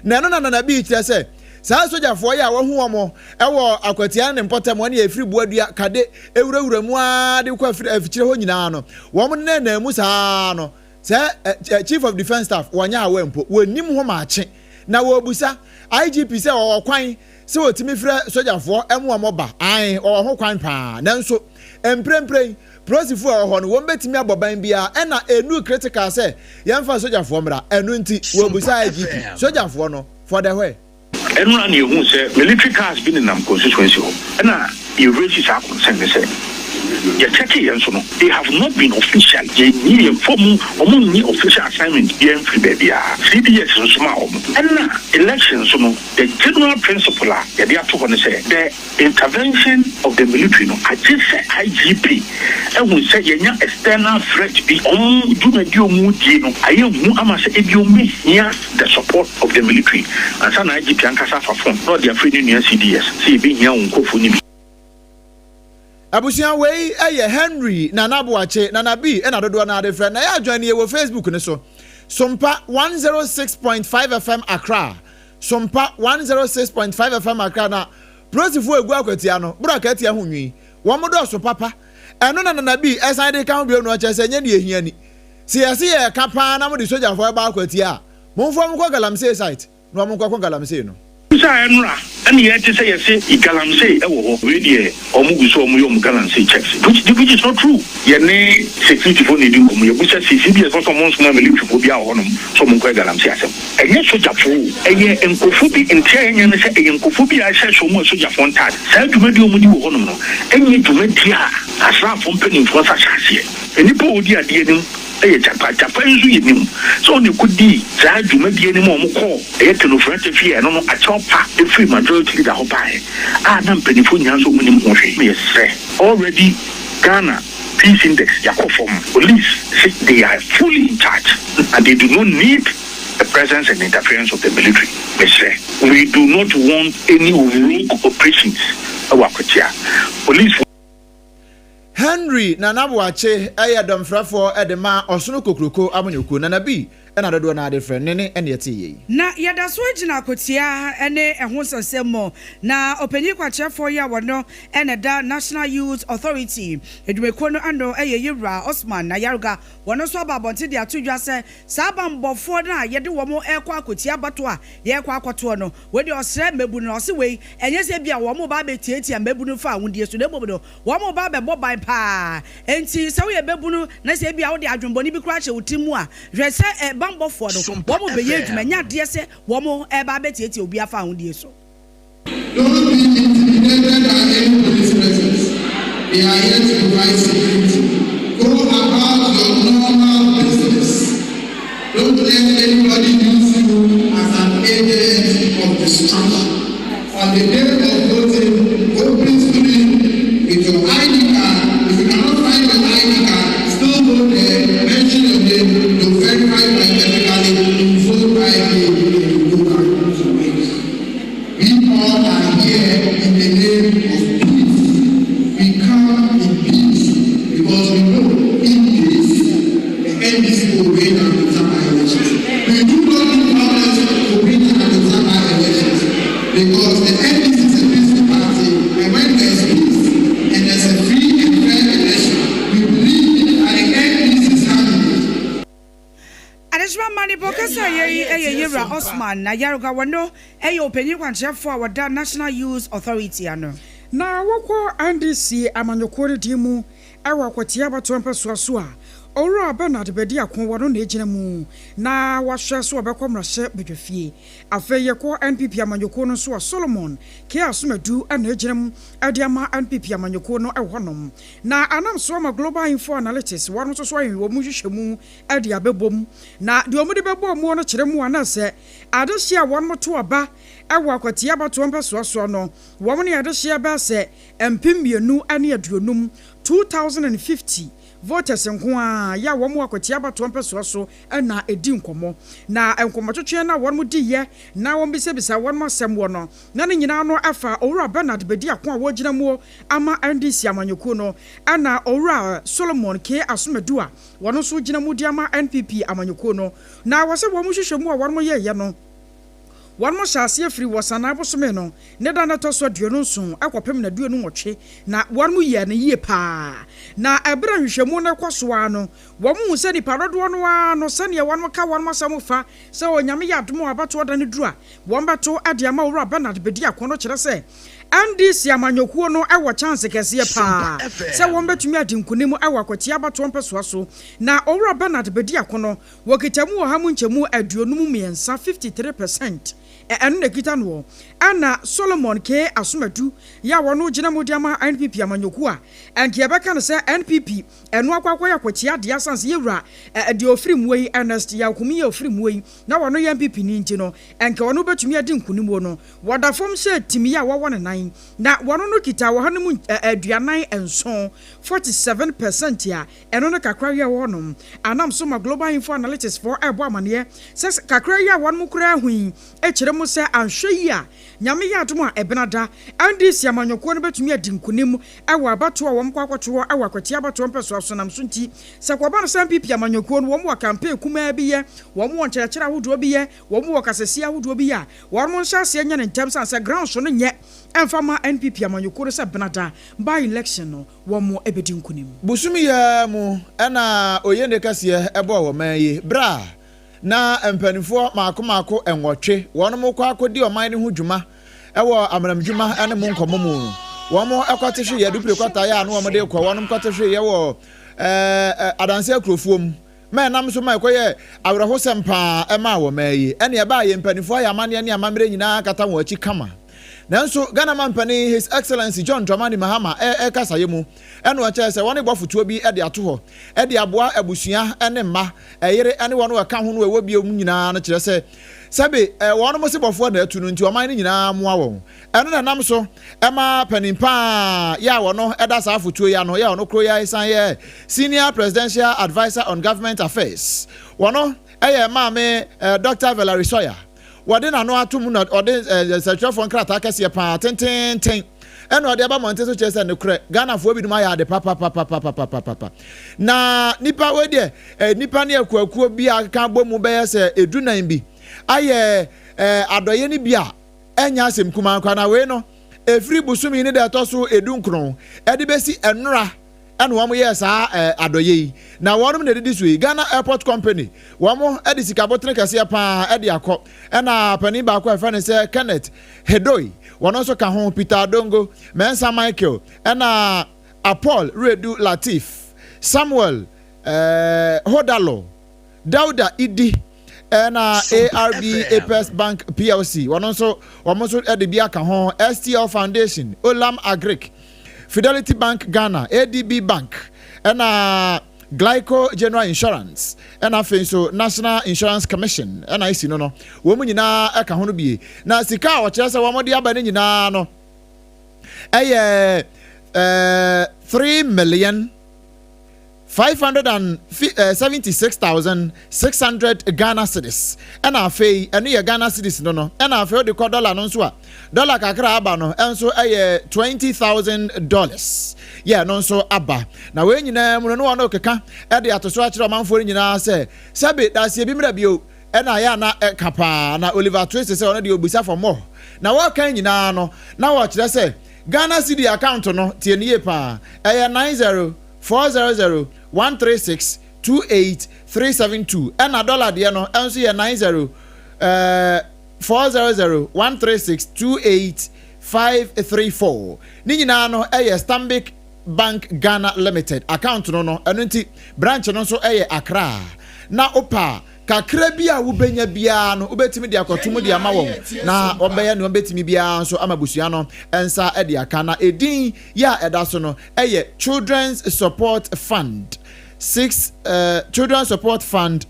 Na ɛno na Nana Bii kyerɛ sɛ saa asogyafoɔ yi a wahu wɔn wɔ Akwatia ne ne mpɔtam ne ɛfiri Boadua, Kade, wurawura mu ara de kɔ afikyire hɔ nyinaa no, wɔn nenam mu saa no, sɛ Chief of Defence Staff wɔnyɛ aware mpo, wɔnnim ho maakye. Na wɔrebisa IGP sɛ ɔwɔ kwan sɛ wɔtumi frɛ sogyafoɔ ma wɔba? Ae, ɔwɔ ho kwan paa. Nanso mprempren Polisifo a ɛwɔ hɔ no, wɔbɛtumi abɔ ban biara, ɛna ɛnnuu critical sɛ yɛmfa sogyafoɔ mmra. Ɛno nti, wɔabusa IGP, Sogyafoɔ no, for the where? Ɛno ara na yɛhuu sɛ military cars bi nenam constituency hɔ, ɛna yɛ raise saa concern no sɛ yɛ check yɛ nso no, they have not been official, yɛnyi yɛn fa mu, wɔn nnye official assignment biara mfiri baabiara, CDS nsomaa wɔn. Ɛna election nso no, the general principle a yɛde ato hɔ ne sɛ, the. Intervention of the military no agye sɛ IGP ahu sɛ yɛanya external threat bi, wɔn dwumadi a wɔredie no ayɛ hu ama sɛ ebi wɔbɛhia the support of the military ansa na IGP ankasa afa phone na ɔde afrɛ ne nua CDS sɛ yɛbɛhia wo nkurɔfoɔ no bi. Abusua wei yɛ Henry Nana Boakye, Nana B na dodoɔ no ara de frɛ no. Na yɛ adjoin yɛ wɔ Facebook no so. Sompa 106.5 FM Accra. Sompa 106.5 FM Accra na Polisifo a egu akwatia no boro akaatia ho nwi. Wɔn dɔɔso papa. Ɛno na Nana Bii san de ka ho bio no, ɔkyerɛ sɛ ɛnyɛ nea ehia ni. Sɛ yɛse yɛreka paa na mode sogyafo reba akwatia a, momfa wɔn nkɔ galamsey site na wɔn nkɔko galamsey no. Yɛbisaa ɛnora ɛne yɛte sɛ yɛse galamsey ɛwɔ hɔ. Wei deɛ ɔmo gu so ɔmo yɛ ɔmo galamsey checks, which is not true. Yɛne security foɔ na edi nkɔmɔ. Yɛbusa CCBS fɔ sɛ ɔmo nsoma military foɔ bi a wɔ hɔnom sɛ ɔmo nkɔyɛ galamsey asɛm. Ɛnyɛ sogyafoɔ o, ɛyɛ nkurɔfoɔ bi. Ntia yɛnyɛ no sɛ ɛyɛ nkurɔfoɔ bi a ɛhyɛ hyɛ ɔmo a sogyafoɔ ntaade. Saa dwumadi a ɔmo di wɔ hɔnom no ɛnyɛ dwumadi a asraafoɔ mpanimfoɔ nsa hyɛ aseɛ. Nnipa a wɔdi adeɛ anim ɛyɛ Jakpa. Jakpa nso yɛ nim sɛ ɔne kɔdii saa dwumadie no mu a ɔmo kɔɔ ɛyɛ Ken Ofori-Atta fie. Ɛno no akyɛw pa ɛfiri majority leader hɔ baeɛ a na mpanimfoɔ nyinaa nso ɔmo nim ho hwee. Yɛsrɛ, already Ghana peace index yakɔ fam. Police say they are fully in charge and they do not need the presence and interference of the military. Mesrɛ, we do not want any rogue operations ɛwɔ Akwatia. Police Henry Nana Boakye ɛyɛ dɔmfrɛfoɔ ɛde ma Ɔsono Kokuroko amanyɔkuo. Nana bi ɛna dodoɔ no ade frɛ ne ne ɛne ɛte yie. Na yɛda so gyina Akotia ne ɛho nsɛnsɛm mu, na ɔpanyin kwakyerɛfoɔ yi a wɔno ɛna da National Youth Authority adwumakuo no ano ɛyɛ Yewura Osman Nayarga. Wɔno nso aba abɔnten de ato dwa sɛ saa bambɔfoɔ no a yɛde wɔn ɛkɔ Akotia abato a yɛrekɔ akɔtoɔ no, wɔde ɔsrɛ mmabunu no, ɔse wei ɛnyɛ sɛ bi a wɔn ba abɛtiatia mmabunu fa ahodie so, na mmom no wɔn ba abɛbɔ ban paa. Nti sɛ woyɛ bɛbunu na sɛ bi a wode adwembɔne bi koraa hyɛ wo ti mu a, hwɛ sɛ bambɔfoɔ no wɔn bɛyɛ adwuma, nyɛ adeɛ sɛ wɔn ɛba abɛtiatia obi afa ahodie so. Don't be intimidated by any police presence. They are here to provide security. Go about your normal business. Don't let anybody use you as an agent of destruction. On the day of voting, go peacefully with your ID card. If you cannot find your ID card, still go there, mention your name, they'll verify biometrically, you vote quietly, and you go back to ways. We all are here in the name of peace. We come in peace because we know in peace the NDC will win and return our elections. We do not need violence to win and return our elections because the NDC is a peaceful party, and when there is peace and there's a free and fair election, we believe that the NDC's candidate Adehyema ma nipa kasa yɛ yi yɛ Yewura Osman Nayarga. Wɔno yɛ ɔpanyin kwankyerɛfoɔ a wɔda National Youth Authority ano. Na wɔkɔ NDC amanyɔkuo no din mu ɛwɔ Akwatia abatoɔ mpɛsoa so a, Owura Bernard Bediako wɔno na egyina mu na wahwɛ so wɔbɛkɔ mmarahyɛ badwafie. Afei yɛkɔ NPP amanyɔkuo no nso a, Solomon K Asomadu ɛna egyina mu ɛde ama NPP amanyɔkuo no ɛwɔ hɔnom. Na anam so ama Global Info Analytics wɔn nso so ayɛ wɔn mu hwehwɛ mu ɛde abɛbom, na deɛ wɔn de bɛbɔ mu no kyerɛ mu anaasɛ adehyeɛ a wɔn to aba ɛwɔ Akwatia abatoɔ mpɛsoa soɔ no, wɔn ne adehyeɛ bɛɛ sɛ 2,050, 2050 voters nko a yɛ a wɔn wɔ Akwatia abatoɔ mpɛsoa so ɛna edi nkɔmɔ. Na nkɔmɔtwetwe na wɔn di yɛ na wɔn bisabisa wɔn asɛm wɔ no na ne nyinaa no ɛfa Owura Bernard Bediako a wɔgyina mu ama NDC amanyɔkuo no ɛna Owura Solomon K Asomadu a wɔn nso gyina mu di ama NPP amanyɔkuo no. Na wɔsɛ wɔn hwehwɛ mu a wɔn yɛɛyɛ no, wɔn hyɛ aseɛ firi wɔ sanaa bosome no ne da no ɛtɔ so 27 ɛkɔpem na 28, na wɔn yɛ no yie paa. Na ɛberɛ nhwehwɛmu no kɔ so ara no, wɔn hu sɛ nipa dodoɔ no ara no, sɛnea wɔn ka wɔn asɛm fa sɛ Onyame yɛ adom a abatoɔ da no duru a wɔn bɛto ɛde ama Owura Bernard Bediako no, kyerɛ sɛ NDC amanyɔkuo no ɛwɔ chance kɛseɛ paa sɛ wɔn bɛtumi adi nkonim ɛwɔ Akwatia abatoɔ mpɛsoa so. Na Owura Bernard Bediako no wɔkita mu 53%, 53%, ɛno na ekita no. Ɛna Solomon K Asomadu yɛ a wɔn gyina mu de ama NPP amanyɔkuo a ɛnka yɛbɛka no sɛ NPP ɛno akɔ akɔyɛ Akwatia adeɛ asanse yɛwura deɛ ofiri mu yi, Ernest Yaw Kumi yɛ ofiri mu yi, na wɔn yɛ NPP ni, nti no ɛnka wɔn bɛtumi adi nkonim no, wɔda fam sɛ timi a wɔwɔ ne nan, na wɔn no kita 47%, 47% a ɛno no kakra yi a wɔwɔ nom. Anam so ma Global Info Analytics foɔ ɛrebɔ amaneɛ sɛ kakra yi a wɔn mo kura ahu yi kyerɛ mu sɛ anhwɛ yi a Nyame yɛ adom a ɛbenada NDC amanyɔkuo no bɛtumi adi nkonim ɛwɔ abatoɔ a wɔn kɔ akɔtoɔ ɛwɔ Akwatia abatoɔ mpɛsoa so. Nam so nti sɛ kɔba no sɛ NPP amanyɔkuo no wɔn wɔ campaign kumaa bi yɛ, wɔn wɔ nkyerɛkyerɛ ahodoɔ bi yɛ, wɔn wɔ kasasie ahodoɔ bi yɛ a, wɔn nhyɛ aseɛ nyɛ ne ntɛm san sɛ ground so no nyɛ ɛmfa ma NPP amanyɔkuo no sɛ benada by election no wɔn bɛdi nkonim. Bosom yi mu ɛna oyɛ ne kɛseɛ ɛbɔɔ wɔ man yi berɛ a na mpanimfoɔ mmaako mmaako nwɔtwe wɔn kɔ akɔdi ɔman no ho dwuma wɔ amanamdwuma ne mu nkɔmmɔ mu no, wɔn kɔte hweeɛ dupire kɔtaeɛ a na wɔn de kɔ, wɔn kɔte hweeɛ wɔ ɛɛ adanse akurofoɔ mu ma ɛnam so ma ɛkɔyɛ awerɛhosɛm paa ɛmaa wɔn mmaa yi. Ɛne ɛbaa yɛ mpanimfoɔ ayɛ amanneɛ ne amammerɛ nyinaa kata wɔn akyi kama. Nanso Ghana manpanin His Excellency John Dramani Mahama ɛrekasayɛ mu ɛna ɔkyerɛ sɛ wɔn rebɔ fotoɔ bi de ato hɔ de aboa abusua ne mma, ɛyere ne wɔn a ɛka ho no ɛwɔ bio nyinaa no kyerɛ sɛ sɛbe wɔn mo sebɔfoɔ na atu no nti ɔman no nyinaa mmoa wɔn. Ɛno na ɛnam so ɛma panin paa yɛ a wɔno ɛda saa afotuo yi ano yɛ ɔno koro yi san yɛ Senior Presidential Adviser on Government Affairs wɔno ɛyɛ maame Dr. Valerie Sawyer. Wɔde n'ano ato mu na ɔde nsɛntwerɛfoɔ nkrataa kɛseɛ paa tenteenten ɛna ɔde aba mmɔnten so kyerɛ sɛ nokorɛ Ghanafoɔ binom ayɛ ade papapapapapapapa na nipa wei deɛ eh, nipa ne akuakuo bi a akeka abɔ mu bɛyɛ sɛ edunan bi ayɛ eh, adɔyɛ no bi a ɛnyɛ asɛm kumaa koraa na wei no ɛfiri bosome ne da ɛtɔ so edunkron ɛde bɛsi ɛnora ɛna wɔn yɛɛ saa ɛɛ adɔyɛ yi na wɔn na ɛdidi so yi. Ghana Airport Company, wɔn de sika botene kɛseɛ paa ɛde akɔ, ɛna panin baako a ɛfɛ ne sɛ Kenneth Hedoi, wɔn nso ka ho, Peter Adongo, Mensah Michael, ɛna Apol Redu Latif, Samuel ɛɛ Hodalo, Dauda Idi, ɛna ARB Apex Bank PLC, wɔn nso wɔn nso de bi aka ho, STL Foundation, Olam Agric, Fidelity Bank Ghana, ADB Bank, ɛna Glyco General Insurance, ɛna afei nso National Insurance Commission, ɛna esi no no wɔn nyinaa ɛka ho no bie. Na sika a wɔkyerɛ sɛ wɔn de aba no nyinaa no ɛyɛ 3,576,600 Ghana cedis. Ɛna afei ɛno yɛ Ghana cedis no no ɛna afei wode kɔ dollar no nso a, dollar kakra aba no ɛnso ɛyɛ $20,000 yɛ ɛno nso aba. Na wei nyinaa mu no ne wɔn keka ɛde ato so akyerɛ ɔmanfoɔ no nyinaa sɛ sɛbe daseɛ bi mmerɛ bio ɛna ayɛ ana ɛka paa na Oliver Twist sɛ ɔno deɛ obisa for more. Na wɔka nyinaa no na wɔkyerɛ sɛ Ghana cedi account no, tie no yie paa, ɛyɛ 90 400 136 28 372 ɛna dɔla deɛ no nso yɛ 90 400 136 28 534. Ne nyinaa no ɛyɛ Stanbic Bank Ghana Limited account no no ɛno nti branch no nso ɛyɛ Accra. Na wopa kakra bi a wobɛnya biara no, wobɛtumi de akɔto mu de ama wɔn na wɔbɛyɛ nea wɔbɛtumi biara nso ama abusua no nsa de aka. Na edin yɛ a ɛda so no ɛyɛ Children's Support Fund 6 Children's Support Fund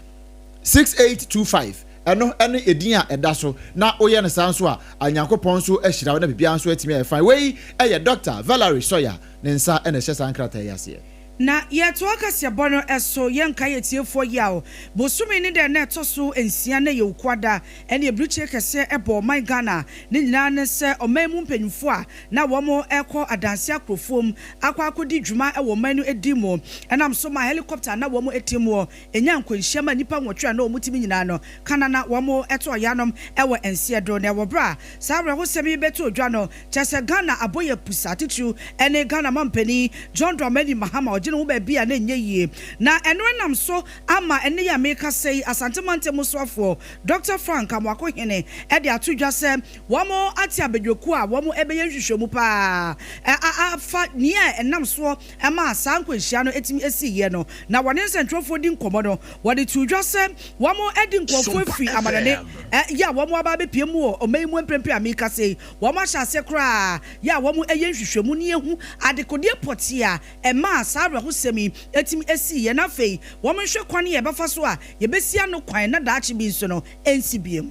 6825. Ɛno ɛne edin a ɛda so. Na woyɛ no saa nso a, Onyankopɔn nso ahyira wo na biribiara nso atumi ayɛ fine. Wei ɛyɛ Dr. Valerie Sawyer ne nsa ɛna ɛhyɛ saa nkrataa yi aseɛ. Na yɛtoa kaseɛbɔ no so, yɛnkae atiefoɔ yaw. Bosome ne dɛn na ɛtɔ so nsia na ɛyɛ Wukuada, ɛne abirekyie kɛseɛ ɛbɔ ɔman Ghana. Ne nyinaa ne sɛ ɔman mu mpanyinfoɔ a na wɔn ɛkɔ adanse akurofoɔ mu akɔ akɔdi dwuma ɛwɔ ɔman no edi mu, ɛnam so ma helicopter na wɔn eti mu enya nkwanhyia ma nnipa 8 a na wɔn tumi nyinaa no kana na wɔn ɛto ɔyanom ɛwɔ nseɛ do. Na ɛwɔ berɛ a saa awerɛhosɛm yi bɛto odwa no, kyerɛ sɛ Ghana abɔ yɛ pusa titiriw ɛne Ghana mampanin John Dramani Mahama ɔgye ne ho baabi a na ɛnyɛ yie. Na ɛno ɛnam so ama ɛne yɛ ameka sɛ yi Asante mantam soafoɔ Dr Frank Amoakohene ɛde ato dwa sɛ wɔn ate abadwakuo a wɔn ɛbɛyɛ nhwehwɛmu paa afa nea ɛnam soɔ ɛma saa nkwanhyia no ɛtumi esi yɛ no. Na wɔne nsɛntwerɛfoɔ di nkɔmmɔ no, wɔde to dwa sɛ wɔn ɛdi nkurɔfoɔ afiri amanane yɛ a wɔn aba abɛpie mu wɔ ɔman yi mu mprempren a meka sɛ yi wɔn ahyɛ aseɛ koraa yɛ a wɔn ɛyɛ nhwehwɛmu ne ehu adekodeɛ pɔtee a ɛma saa awerɛhosɛm yi ɛtumi esi yɛ. Na afei wɔn nhwɛ kwan yɛ ɛbɛfa so a yɛbɛsi ano kwan na daakye bi nso no ɛnsi biem.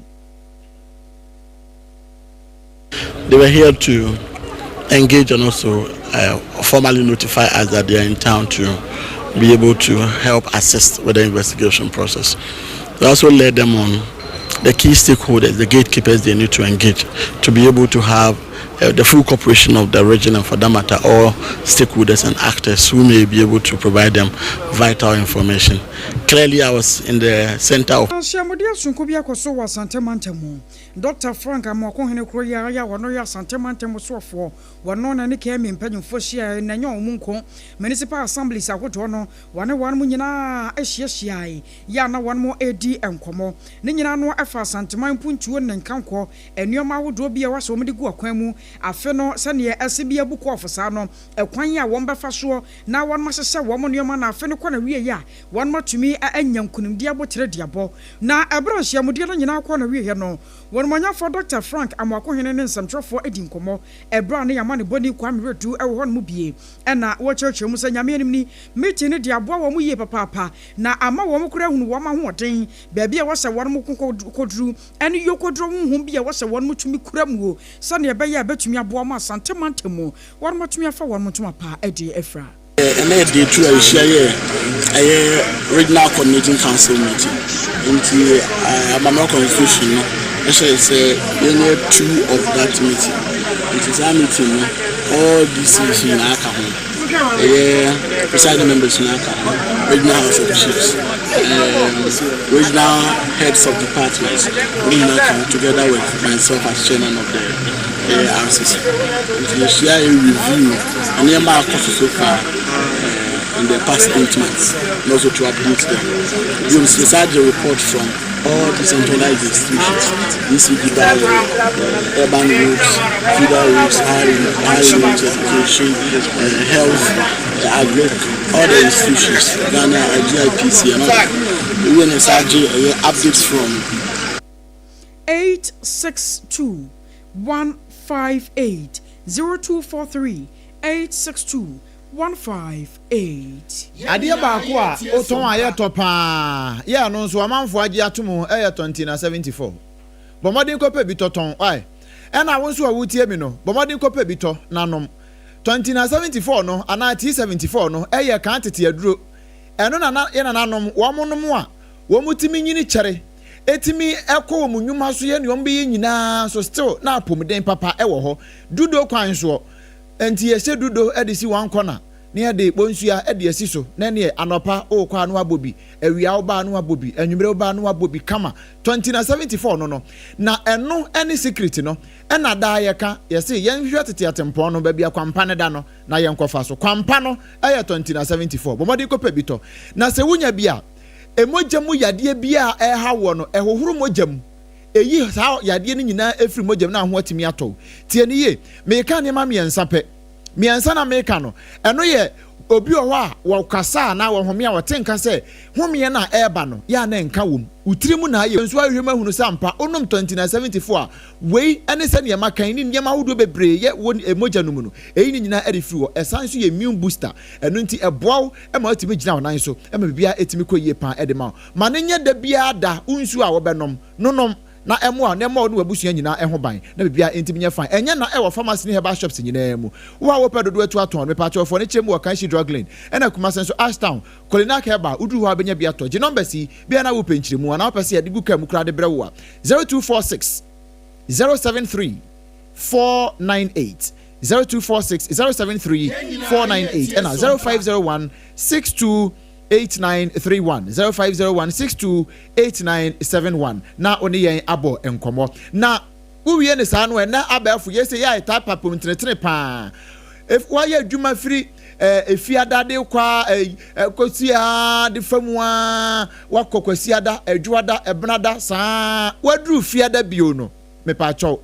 They were here to engage and also formally notify us that they are in town to be able to help assist with the investigation process. They also led them on the key stakeholders, the gatekeepers they need to engage to be able to have the full cooperation of the region and, for that matter, all stakeholders and actors who may be able to provide them vital information. Clearly I was in the center of. Nhyiamudeɛ sononko bi akɔ so wɔ Asante mantam mu. Dɔkta Frank Amoakohene koro yi ara yi a ɔno yɛ Asante mantam soɔfoɔ, wɔno na ne KMA mpanyinfoɔ hyiaeɛ na ɛnyɛ wɔn nko, Municipal Assemblies ahodoɔ no, wɔne wɔn nyinaa hyiahyiaeɛ yɛ a na wɔn redi nkɔmmɔ. Ne nyinaa no ɛfa Asanteman mpuntuo ne nkankɔ nnoɔma ahodoɔ bi a ɛwɔ sɛ wɔde gu akwan mu afe no sɛdeɛ ɛse bi abu kɔɔfo saa no, ɛkwan a wɔbɛfa soɔ na wɔahyehyɛ wɔn nnoɔma na afe no kɔ n'awieɛ a wɔatumi anya nkunimdie aboterɛ de abɔ. Na ɛberɛ a nhyiamudeɛ no nyinaa kɔɔ n'awieɛ no, Wɔnumɔnyamfoɔ Dɔkta Frank Amoakohene ne nsɛmtwerɛfoɔ di nkɔmmɔ ɛberɛ a ne amanebɔni Kwame Wiredu wɔ hɔnom bie na wɔkyerɛkyerɛ mu sɛ Nyame anim ni, meeting no de aboa wɔn yie papaapa na ama wɔn koraa ahunu wɔn ahoɔden, baabi a ɛwɔ sɛ wɔn ko kɔduru ne yokoduro honhom bi a ɛwɔ sɛ wɔn tumi kura muo sɛdeɛ ɛbɛyɛ a ɛbɛtumi aboa wɔn Asante mantam mu wɔn atumi afa wɔn ntoma pa de afira. Ɛnɛ yɛ day two a yɛhyia yɛ ɛyɛ regional coordinating council meeting nti amammerɛ constitution no ɛhyɛ yɛ sɛ yɛnyɛ two of that meeting nti saa meeting no all DCs nyinaa ka ho ɛyɛ presiding members nyinaa ka ho regional house of chiefs um, regional heads of departments wɔn nyinaa ka ho together with myself as chairman of the ARCC nti yɛhyia yɛ review nneɛma akɔ so so far in the past 8 months and also to update them. We will decide the report from all decentralized institutions, ECG Baro, urban roads, feeder roads, high roads, education, health, agric, all the institutions, Ghana, GIPC, and all that. We will decide updates from 862 158 0243 862 158. Adeɛ baako a wotɔn a yɛtɔ paa yɛ ɛno nso amanfoɔ agye ato mu ɛyɛ Tɔntina 74. Bɔ mmɔden kɔpɛ bi tɔtɔn wae. Ɛna wo nso a wotie mi no, bɔ mmɔden kɔpɛ bi tɔ na nom. Tɔntina 74 no anaa T74 no ɛyɛ kan tete aduro. Ɛno na na yɛ nananom wɔn nom a wɔn tumi nyini kyɛre, ɛtumi ɛkɔ wɔn nnwuma so yɛ nea wɔn bɛyɛ nyinaa nso still na apɔmuden papa ɛwɔ hɔ. Dudo kwan soɔ. Nti yɛhyɛ dudo de si one corner na yɛde bonsua de asi so na ɛneɛ anɔpa wokɔ a na wabɔ bi, awia woba a na wabɔ bi, anwummerɛ woba a na wabɔ bi kama. 20 na 74 no no na ɛno ne secret no. Ɛna daa yɛka yɛse yɛnhwehwɛ tete atempɔn no baabi a kwampa no da no na yɛnkɔfa so. Kwampa no ɛyɛ 20 na 74. Bɔ mmɔden kɔpɛ bi tɔ. Na sɛ wonya bi a, mogya mu yadeɛ biara a ɛha woɔ no, ɛhohoro mogya mu. Ɛyi saa yadeɛ no nyinaa ɛfiri mogya mu na ho atumi atɔ. Tie ne yie, meka nneɛma mmiɛnsa pɛ. Mmiɛnsa na meka no, ɛno yɛ obi wɔ hɔ a wɔkasa anaa wɔhome a wɔte nka sɛ homeɛ no a ɛreba no yɛ a na nka wɔ mu. Wo tiri mu na ayɛ nso ahwehwɛ mu ahunu sɛ ampa wonom 20 na 74 a, wei ne sɛ nneɛma kan ne nneɛma ahodoɔ bebree yɛ wɔ mogya no mu no, ɛyi ne nyinaa ɛde firi hɔ. Ɛsan nso yɛ immune booster, ɛno nti ɛboa wo ma wotumi gyina wo nan so ma biribiara ɛtumi kɔ yie paa ɛde ma wo. Ma no nyɛ da biara da wo nsuo a wɔbɛnom no nom na ɛmoa na ɛma wo ne w'abusua nyinaa ɛho ban na biribiara ntumi nyɛ fine. Ɛnyɛ na ɛwɔ pharmacy ne herbal shops nyinaa mu. Wo a wopɛ dodoɔ atu atɔn no, mepaakyɛwfoɔ no kyerɛ mu wɔ Kanshi Drug Lane ɛna Kumase nso Ashtown Kolinak Herbal. Woduru hɔ a wobɛnya bi atɔ. Gye numbers yi bia na wopɛ nkyerɛmu anaa wopɛ sɛ yɛde gu kaa mu koraa de brɛ wo a, 0246 073 498, 0246 073 498, ɛna 0501 62 8931, 0501 62 8971 na wo ne yɛn abɔ nkɔmmɔ. Na wowie ne saa no, ɛnɛ abɛɛfo yɛsɛ yɛ a ɛtaa papom tenetene paa. Wayɛ adwuma firi efiada de kɔ a kɔsi a de fa mu a wakɔ kwasiada, adwoada, ɛbenada saa waduru fiada bio no, mepaakyɛw,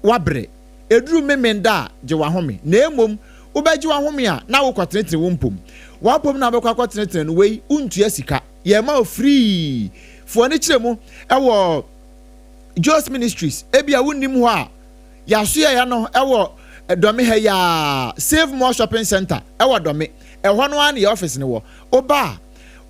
wabrɛ. Eduru memenda a, gye wahome. Na emom wobɛgye wahome a na wokɔ tenetene wo mpom wapom na wobɛkɔ akɔtenetene no. Wei wontua sika, yɛma wo free. Foɔ ne kyerɛ mu ɛwɔ Jos Ministries. Ebia wonnim hɔ a yɛasoɛeɛ no, ɛwɔ Dɔme ha yi, Save More Shopping Center ɛwɔ Dɔme ɛhɔ no ara ne yɛ office no wɔ. Woba a,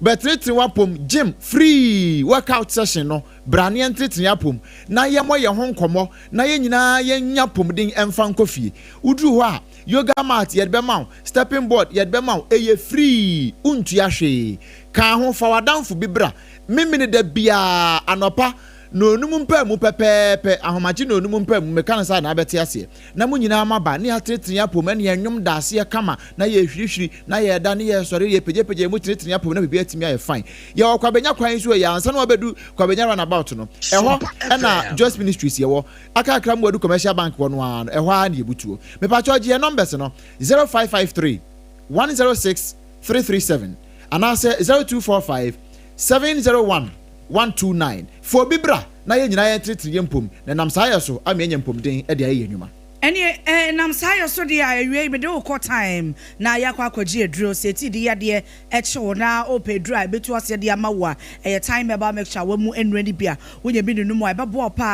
bɛtenetene wapom, gym free workout session no. Bra ne yɛntenetene apom na yɛmmɔ yɛn ho nkɔmmɔ na yɛn nyinaa yɛnya pomden ɛmfa nkɔ fie. Woduru hɔ a, yoga mat yɛde bɛma wo, stepping board yɛde bɛma wo. Ɛyɛ free, wontua hwee. Ka ho fa w'adamfo bi bra. Memene da biara anɔpa. Nnɔnnum mpaemu pɛpɛɛpɛ, ahomakye nnɔnnum mpaemu, meka no saa na abɛte aseɛ, na mo nyinaa moaba, ne yɛatenetene yɛn apom, ɛne yɛn nnwom da aseɛ kama, na yɛrehwirihwiri, na yɛreda, ne yɛresɔre, yɛrepagyapagya yɛn mu tenetene yɛn apom na biribiara atumi ayɛ fine. Yɛwɔ Kwabenya kwan yi so ɛyɛ ansa na wabɛdu Kwabenya runabout no, ɛhɔ na Joyce Ministries yɛwɔ, akakra mu wadu Commercial Bank hɔ no ara no, ɛhɔ ara na yɛbutuo. Mepakyɛw gye yɛn numbers no, 0553 106 337 anaasɛ 0245 701 129. Fa obi bra na yɛn nyinaa yɛntenetene yɛn mpom, na ɛnam saa yɛ so ama yɛanya mpomden de ayɛ yɛn nnwuma. Ɛneɛ ɛnam saa yɛ so deɛ a, awiei mede wo kɔ time na yɛakɔ akɔgye aduro. Sɛ atiidi yadeɛ kye wo na wopɛ aduro a ɛbɛtu aseɛ de ama wo a, ɛyɛ Thyme Herbal Mixture a wɔamu nnuro no bi a wonya bi nonum a ɛbɛboa wo pa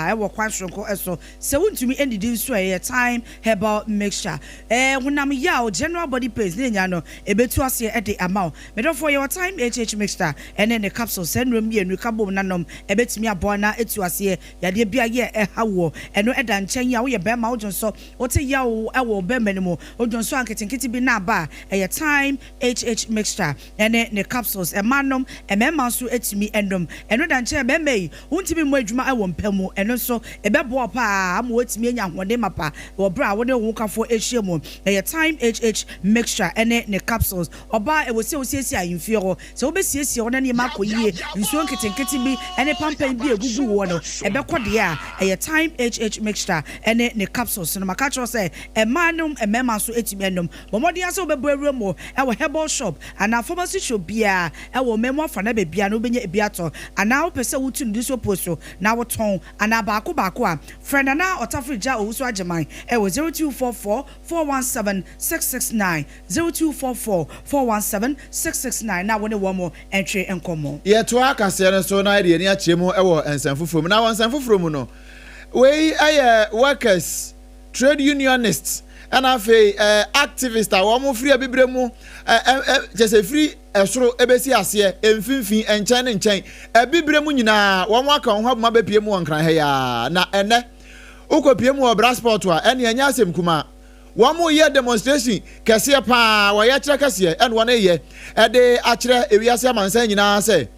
ara wɔ kwan soronko so. Sɛ wontumi nnidi nso a, ɛyɛ Thyme Herbal Mixture. Honam yaw, general body pains, ne nyinaa no, ɛbɛtu aseɛ de ama wo. Me dɔfoɔ, yɛwɔ Thyme HH Mixture ne ne capsules. Saa nnuro mmienu yi ka bom na nom, ɛbɛtumi aboa na atu aseɛ yadeɛ bi a yɛ ɛha woɔ. Ɛno da nkyɛn yi a, woyɛ barima, wodwonsɔ, wote yaw wɔ wo barima no mu, wodwonsɔ a nketenkete bi na aba a, ɛyɛ Thyme HH Mixture ne ne capsules. Mmaa nom, mmarima nso tumi nom. Ɛno da nkyɛn a, barima yi, wontumi mmɔ adwuma wɔ mpa mu. Ɛno nso, ɛbɛboa wo pa ara ama woatumi anya ahoɔden mapa wɔ berɛ a wo ne wo hokafoɔ ahyia mu. Ɛyɛ Thyme HH Mixture ne ne capsules. Ɔbaa, ɛwɔ sɛ wosiesie ahemfie hɔ. Sɛ wobɛsiesie hɔ na nneɛma akɔ yie, nsuo nketenkete bi ne pampan bi a ɛgugu woɔ no, ɛbɛkɔ deɛ a, ɛyɛ Thyme HH Mixture ne ne capsules no. Maka akyerɛ wo sɛ, mmaa nom, mmarima nso tumi nom. Bɔ mmɔden ara sɛ wobɛbɔ awura mu wɔ herbal shop anaa pharmacy shop biara wɔ ɔman mu afa na baabiara no wobɛnya bi atɔ. Anaa wopɛ sɛ wotu no disopo so na wotɔn anaa baako baako a, frɛ Nana Ɔtafere Gya Owusu Agyeman wɔ 0244 417 669, 0244 417 669 na wo ne wɔn ntwe nkɔmmɔ. Yɛtoa kaseɛ no so na yɛde yɛn ani akyerɛ mu wɔ nsɛm foforɔ mu. Na wɔ nsɛm foforɔ mu no, wei yɛ workers, trade unionists ɛna afei activists a wɔn firi abibire mu kyɛ sɛ firi ɛsoro ɛbɛsi aseɛ, mfimfini, nkyɛn ne nkyɛn, abibire mu nyinaa wɔn aka wɔn ho abom abɛpie mu wɔ Nkran ha yi ara. Na ɛnɛ wokɔpie mu wɔ Brasport a, ɛne ɛnyɛ asɛm kumaa. Wɔn reyɛ demonstration kɛseɛ paa, wɔyɛkyerɛ kɛseɛ ɛna wɔn reyɛ ɛde akyerɛ ewiase amansan nyinaa sɛ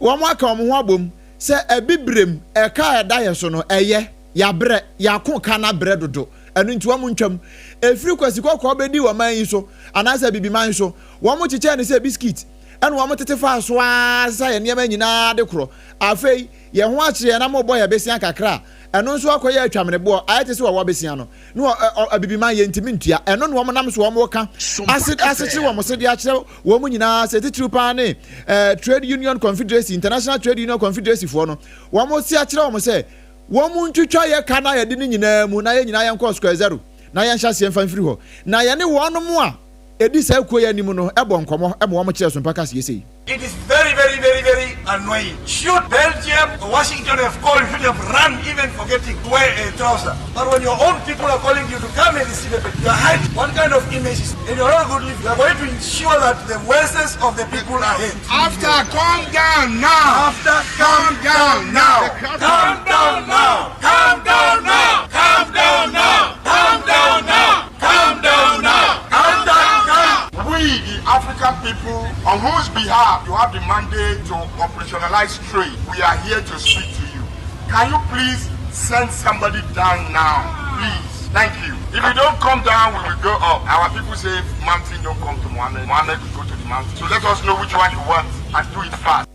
wɔn aka wɔn ho abom sɛ abibirem ɛka a ɛda yɛ so no ɛyɛ, yabrɛ, yako ka no abrɛ dodo, ɛno nti wɔn ntwam. Ɛfiri Kwasi Kɔkɔɔ bɛdii ɔman yi so anaasɛ abibiman so, wɔn kyekyɛɛ no sɛ biscuit ɛna wɔn tete faa so ara sesa yɛn nneɛma nyinaa de korɔ. Afei yɛn ho akyere yɛn na mobɔ yɛn besia kakra a, ɛno nso akɔyɛ atwameneboɔ, ayɛ te sɛ wɔwɔ besia no. Ne wɔ ɛ ɔ abibiman yɛntumi ntua. Ɛno na wɔn nam so wɔn reka ase asekyere wɔn se de akyerɛ wɔn nyinaa sɛ titiriw paa ne ɛ Trade Union Confederacy, International Trade Union Confederacy foɔ no, wɔn se akyerɛ wɔn sɛ wɔn ntwitwa yɛ ka no a yɛde no nyinaa mu na yɛn nyinaa yɛnkɔ square zero na yɛnhyɛ aseɛ mfa mfiri hɔ. Na yɛne wɔnom a ɛdi saa kuo yi anim no bɔ nkɔmmɔ ma wɔn kyerɛ so mpa kaseɛ sei. It is very very very very annoying. Should Belgium or Washington have called, you should have run even forgetting to wear a trouser. But when your own people are calling you to come and receive a you are hiding. What kind of image is And you are not good leader. You are going to ensure that the voices of the people are heard. After, calm down now. After, calm down now. Calm down now. Calm down now. Calm down now. Calm down now. Calm down now. Calm down now. We, the African people, on whose behalf you have the mandate to operationalize trade, we are here to speak to you. Can you please send somebody down now? Please. Thank you. If you don't come down, we will go up. Our people say mountain don't come to Mohammed. Mohammed will go to the mountain. So let us know which one you want and do it fast.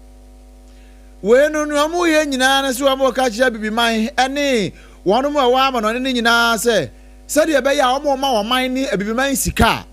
Wei no nea wɔyɛ nyinaa ne sɛ wɔka kyerɛ Abibiman ne wɔn a wɔwɔ amanɔne no nyinaa sɛ sɛdeɛ ɛbɛyɛ a wɔmma ɔman ne Abibiman sika a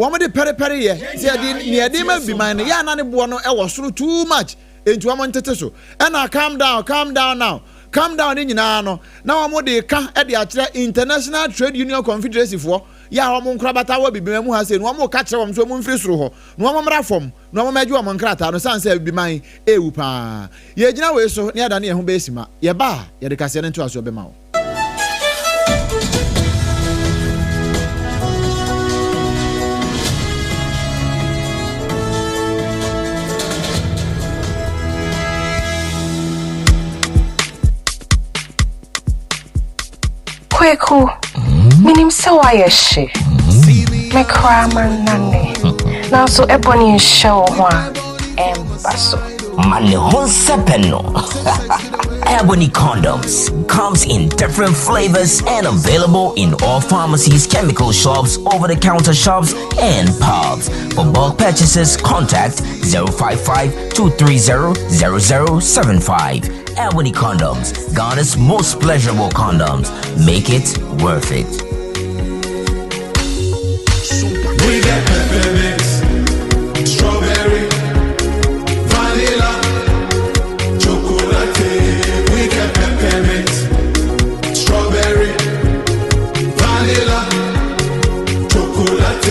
wɔde pɛrepɛre yɛ sɛ yɛde nea yɛde ma Abibiman no yɛ a na ne boɔ no wɔ soro too much enti wɔn ntete so ɛna calm down calm down now calm down ne nyinaa no na wɔn de ka de akyerɛ International Trade Union Confederacy foɔ yɛ a wɔn nkorabata wɔ Abibiman mu ha sei no wɔn ka kyerɛ wɔn sɛ wɔn mfiri soro hɔ na wɔn mmra fam na wɔmmɛgye wɔn nkrataa no ɛsiane sɛ Abibiman rewu pa ara. Yɛgyina wei so na yɛadane yɛn ho bɛyɛ simma. Yɛba a, yɛde kaseɛ no ntoasoɔ bɛma wo. Kweku, menim sɛ woayɛ hye. Me koraa mannane. Nanso ɛbɔ ne nhyɛ wo ho a, ɛmba so. Ma ne ho nsɛpɛ no. Ebony Condoms comes in different flavors and available in all pharmacies, chemical shops, over the counter shops, and pubs. For bulk purchases, contact 055 230 0075. Ebony Condoms, Ghana's most pleasurable condoms. Make it worth it. We get peppermint, strawberry, vanilla, chocolate. We get peppermint, strawberry, vanilla, chocolate.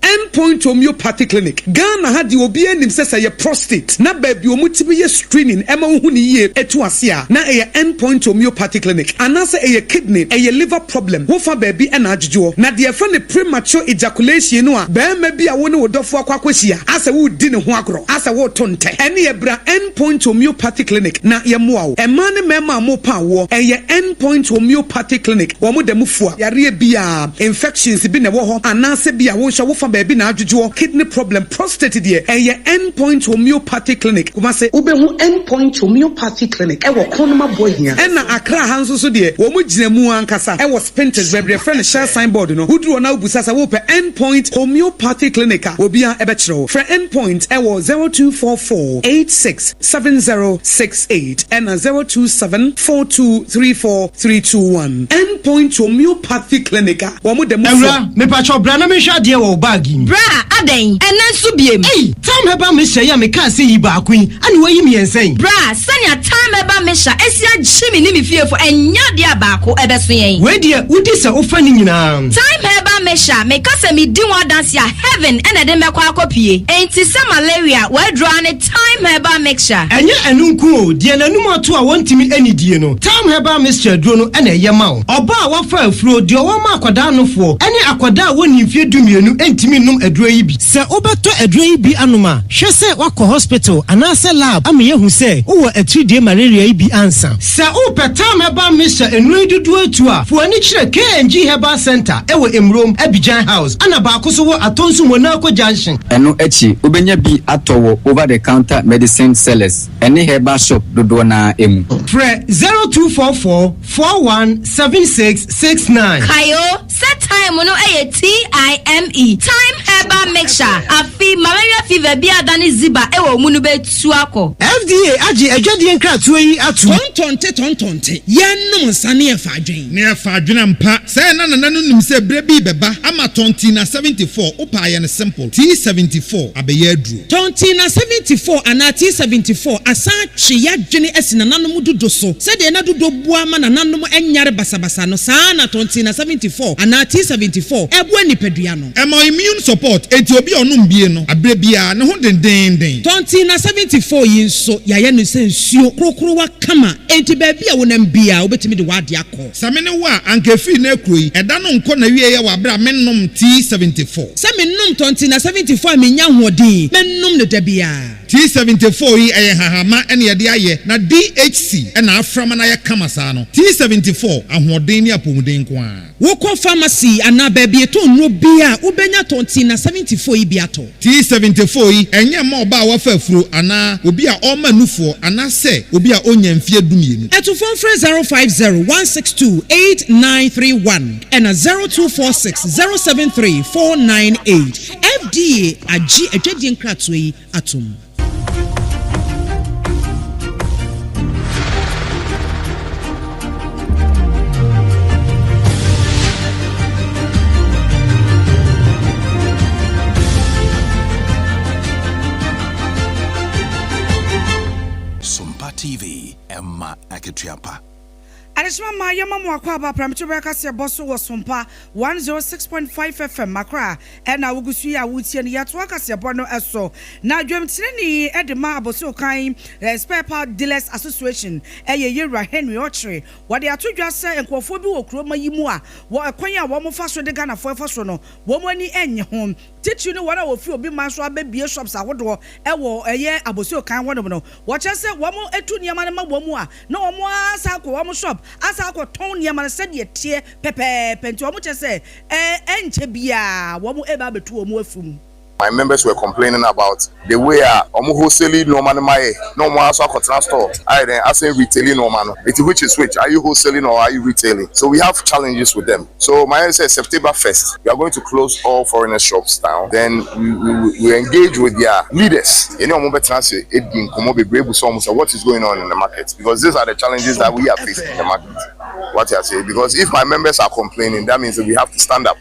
End Point Homeopathy Clinic, Ghana ha deɛ obiara nim sɛ sɛ ɛyɛ prostate na baabi a wɔtumi yɛ screening ma wohu no yie tu ase a, na ɛyɛ End Point Homeopathy Clinic. Anaasɛ ɛyɛ kidney, ɛyɛ liver problem, wofa baabi na adwodwoɔ. Na deɛ yɛfrɛ no premature ejaculation no a barima bi a wo ne wo dɔfoɔ akɔ akɔhyia asɛ woredi ne ho agorɔ, asɛ woreto ntɛ, ɛneɛ bra End Point Homeopathy Clinic na yɛmmoa wo. Mmaa ne mmarima a morepa awoɔ, ɛyɛ End Point Homeopathy Clinic, wɔn da mu fua yareɛ biara. Infections bi na ɛwɔ hɔ anaasɛ bi a wo nso wofa baabi na adwodwoɔ, kidney problem, prostate deɛ ɛyɛ End Point Homeopathy Clinic, Kumasi. Wobɛhu End Point Homeopathy Clinic wɔ Kronum Aboahia. Ɛna Accra ha nso so deɛ wɔn gyina mu ankasa wɔ Spintex baabi a yɛfrɛ no Shell sign board no. Woduru hɔ na wobisa sɛ wopɛ End Point Homeopathy Clinic a, obiara bɛkyerɛ wo. Frɛ End Point wɔ 0244 86 7068 ɛna 027 4234 321. End Point Homeopathy Clinic a wɔn da mu fua. Awura, mepakyɛw bra na menhwɛ adeɛ wɔ wo bag yi mu. Bra, adɛn? Ɛnnɛ nso biem? Ei! Thyme Herbal Mixture yi a mekaa sɛ yi baako yi, ɛna woayi mmiɛnsa yi? Bra, sɛnea Thyme Herbal Mixture asi agye me ne me fiefo, ɛnyɛ adeɛ a baako ɛbɛso yɛn. Wei deɛ, wodi sɛ wofa ne nyinaa. Thyme Herbal Mixture, meka sɛ medi ho adanse a, heaven na ɛde mɛkɔ akɔpue. Enti sɛ malaria, w'aduro ara ne Thyme Herbal Mixture. Ɛnyɛ ɛno nko o, deɛ n'anum ato a wɔntumi nnidie no, Thyme Herbal Mixture aduro no na ɛyɛ ma wo. Ɔbaa a wafa afuro, deɛ ɔwɔ ma akwadaa nofoɔ, ne akwadaa a wɔnnii mfeɛ dumienu ntumi nnom aduro yi bi. Sɛ wobɛtɔ aduro yi bi anom a, hwɛ sɛ woakɔ hospital anaasɛ lab ama yɛahu sɛ wowɔ atiridie malaria yi bi ansa. Sɛ wopɛ Thyme Herbal Mixture nnuro yi dodoɔ atu a, fa w'ani kyerɛ KNG Herbal Centre wɔ Emurom, Abidjan House, ɛna baako nso wɔ Atonsu Monaco Junction. Ɛno akyi, wobɛnya bi atɔ wɔ over the counter medicine sellers ne herbal shop dodoɔ no ara mu. Frɛ 0244 41 76 69. Kae o sɛ thyme no yɛ TIME, Thyme Herbal Mixture, afe malaria fever bi a adane ziba wɔ wo mu no bɛtu akɔ. FDA agye adwadie nkratoɔ yi atom. Tɔntɔnte tɔntɔnte, yɛnnom nsa ne yɛfa adwen. Ne yɛfa adwene ampa. Sɛɛ na nana no nim sɛ berɛ bi rebɛba ama Tɔntina 74, wopɛ a yɛ no simple, T74 abɛyɛ aduro. Tɔntina 74 anaa T74 asan atwe y'adwene asi nananom dudo so. Sɛdeɛ na dudo boa ma nananom nyare basabasa no, saa ara na Tɔntina 74 anaa T74 boa nipadua no. Ɛma wo immune support, enti obi a ɔnom bie no, aberɛ biara, ne ho dendeenden. Tɔntina 74 yi nso, yɛayɛ no sɛ nsuo korokorowa kama, enti baabi a wonam biara, wobɛtumi de w'adeɛ akɔ. Sɛ me ne wo a, anka ɛfiri nnɛ rekuro yi, ɛda no nkɔ n'awieɛ wɔ aberɛ a mennom T74. Sɛ menom Tɔntina 74 a mennya ahoɔden, mɛnom no da biara. T74 yi ɛyɛ nhahama na yɛde ayɛ na DHC na afra ma no ayɛ kama saa no. T74, ahoɔden ne apɔmuden nko ara. Wokɔ pharmacy anaa baabi yɛtɔn nnuro biara a, wobɛnya Tɔntina 74 yi bi atɔ. T74 yi, ɛnyɛ mma ɔbaa a wafa afuro anaa obi a ɔrema nufoɔ anaasɛ obi a ɔnnya mfeɛ dumienu. Atufoɔ mfrɛ 050 162 8931 ɛna 0246 073 498. FDA agye adwadie nkratoɔ yi atom. Sompa TV, ɛma akatua pa. Adehyema mma yɛma mo akwaaba prɛmto berɛ kaseɛbɔ so wɔ Sompa 106.5 FM Accra ɛna wogu so yi a woretie no yɛtoa kaseɛbɔ no so na dwamtenani de ma Abossey-Okan Spare Part Dealers Association ɛyɛ Yewura Henry Ɔkyere wɔde ato dwa sɛ nkurɔfoɔ bi wɔ kuroma yi mu a wɔ ɛkwan a wɔn fa so de Ghanafoɔ ɛfa so no wɔn ani nnye ho titiriw ne wɔn a wɔfiri obi man so abɛbue shops ahodoɔ wɔ ɛyɛ Abossey-Okan hɔnom no wɔkyerɛ sɛ wɔn tu nneɛma no ma wɔn a na wɔn ara san kɔ wɔn shop. asan akɔtɔn nneɛma no sɛdeɛ ɛteɛ pɛpɛɛpɛ nti wɔn kyerɛ sɛ ɛnkyɛ biara wɔn reba abɛtu wɔn afiri mu. My members were complaining about the way a ɔmo wholesale nnoɔma no ma yɛ na ɔmo ara nso akɔtena store ayɛ dɛn asan retaili nnoɔma no nti which is which are you wholesaling or are you retailing so we have challenges with them so mayɛ ne sɛ September first we are going to close all foreigners shops down then we we we engage with their leaders yɛne ɔmo bɛtena ase adi nkɔmmɔ bebree abusa ɔmo sɛ what is going on in the market because these are the challenges that we are facing in the market wate aseɛ because if my members are complaining that means that we have to stand up.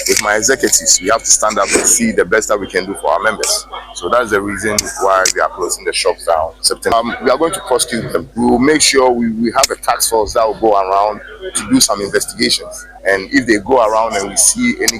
With my executives, we have to stand up and see the best that we can do for our members. So that's the reason why we are closing the shops down. September. Um, we are going to prosecute them. We will make sure we, we have a task force that will go around to do some investigations. And if they go around and we see any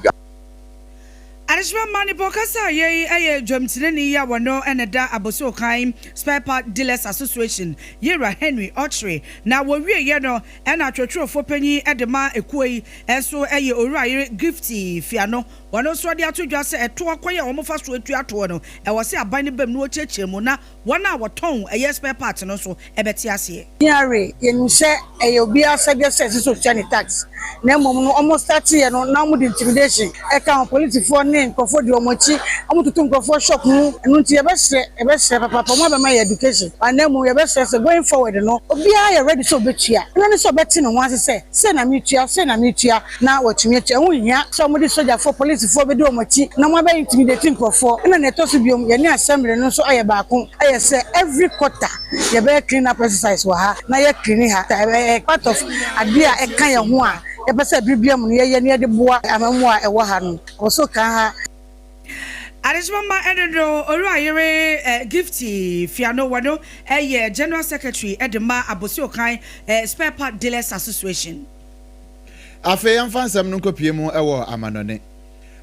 Adehyema mma ne bɔ kasa a yei yɛ dwamtenani yi a wɔno na ɛda Abossey-Okai Spare Part Dealers Association Yewura Henry Ɔkyere na wɔwieɛ no ɛna atwerɛtwerɛfoɔ panyin de ma ekuo yi nso yɛ Owurayere Gifty Fiano wɔno nso de ato dwa sɛ ɛtoɔ kwan a wɔfa so tua toɔ no ɛwɔ sɛ aban no bam na wɔkyerɛkyerɛ mu na Wɔn a wɔtɔn ɛyɛ spare part no nso bɛte aseɛ. GRA, yɛnim sɛ ɛyɛ obiara asɛdeɛ sɛ ɛsɛ sɛ ɔtua ne tax, na mmom no wɔn starteeɛ no na wɔde intimidation ɛka ho, polisifoɔ ne nkurɔfoɔ di wɔn akyi, wɔtoto nkurɔfoɔ shop mu, ɛno nti yɛbɛsrɛ, yɛbɛsrɛ papaapa wɔn abɛma yɛ education, but na mmom yɛbɛsrɛ sɛ going forward no obiara yɛ ready sɛ ɔbɛtua, ɛno ne sɛ ɔbɛte ne ho ase sɛ sei na metua, sei na metua. na wɔatumi atua. Ɛho nhia sɛ wɔde sogyafoɔ, polisifoɔ bɛdi wɔn akyi na wɔabɛ intimidate nkurɔfoɔ. Ɛna nea ɛtɔ so biom, yɛne assembly no nso ayɛ baako, ɛyɛ sɛ every quarter yɛbɛyɛ clean up exercise wɔ ha na yɛ clean ha. Ɛyɛ part of adeɛ a ɛka yɛn ho a yɛpɛ sɛ bere biara mu no yɛyɛ na yɛde boa amammuo a ɛwɔ ha no. Wɔ so kan ha. Adehyema mma ɛno no Owura yere Gifty Fiano wɔno yɛ General Secretary de ma Abossey Okai Spare Part Dealers Association. Afei yɛmfa nsɛm no nkɔpue mu wɔ amannɔne.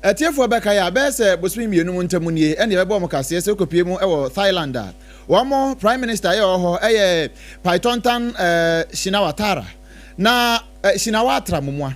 Atiefoɔ bɛkae a, bɛyɛ sɛ bosome mmienu mu ntam nie ɛna yɛbɛbɔɔ mo kaseɛ sɛ wokɔpue mu wɔ Thailand a, wɔn Prime Minister yɛ ɔwɔ hɔ yɛ Paetongtarn Shinawatara na Shinawatra Mumua.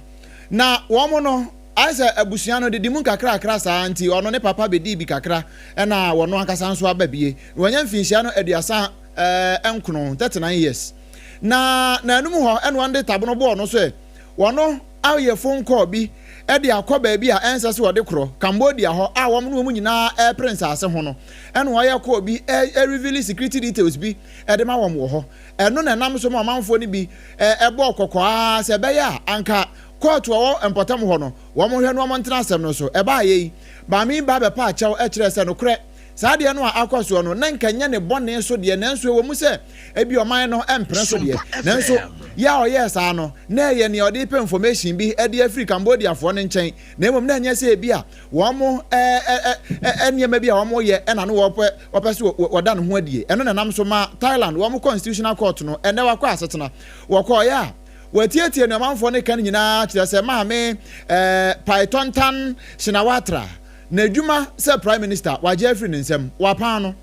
Na wɔn no ayɛ sɛ abusua no didi mu nkakrakra saa nti ɔno ne papa bɛdii bi kakra ɛna wɔn ankasa nso aba bie. Na wɔanya mfinhyia no 39, 39 years. Na n'anom hɔ na wɔde tabono bɔɔ no sɛ wɔno ayɛ phone call bi de akɔ baabi a ɛnsɛ sɛ wɔde korɔ, Cambodia hɔ a wɔn ne wɔn nyinaa repere nsase ho no, ɛna wɔyɛ call bi reveal security details bi de ma wɔn wɔ hɔ. Ɛno na ɛnam so ma ɔmanfoɔ no bi bɔɔ kɔkɔ ara sɛ ɛbɛyɛ a anka kɔɔto a ɛwɔ mpɔtam hɔ no wɔnhwɛ na wɔntena asɛm no so. Ɛbaeɛ yi, maame yi ba bɛpaa kyɛw kyerɛɛ sɛ nokorɛ Saa adeɛ no a akɔ soɔ no, na nka ɛnyɛ ne bɔne so deɛ, nanso ɛwɔ mu sɛ ebia ɔman no mpene so deɛ, nanso yɛ a ɔyɛɛ saa no, na ɛyɛ nea ɔde repɛ information bi de afiri Cambodiafoɔ no nkyɛn, na mmom na ɛnyɛ sɛ ebia wɔn nneɛma bi a wɔyɛ na no wɔpɛ wɔpɛ sɛ wɔda ne ho adie. Ɛno na ɛnam so ma Thailand wɔn Constitutional Court no, ɛnnɛ wakɔ asetena. Wɔkɔeɛ a, wɔatietie nea ɔmanfoɔ no ka no nyinaa kyerɛ sɛ Maame Paetongtarn Shinawatra, N'adwuma sɛ Prime Minister, wagye afiri ne nsam. Wɔapam no.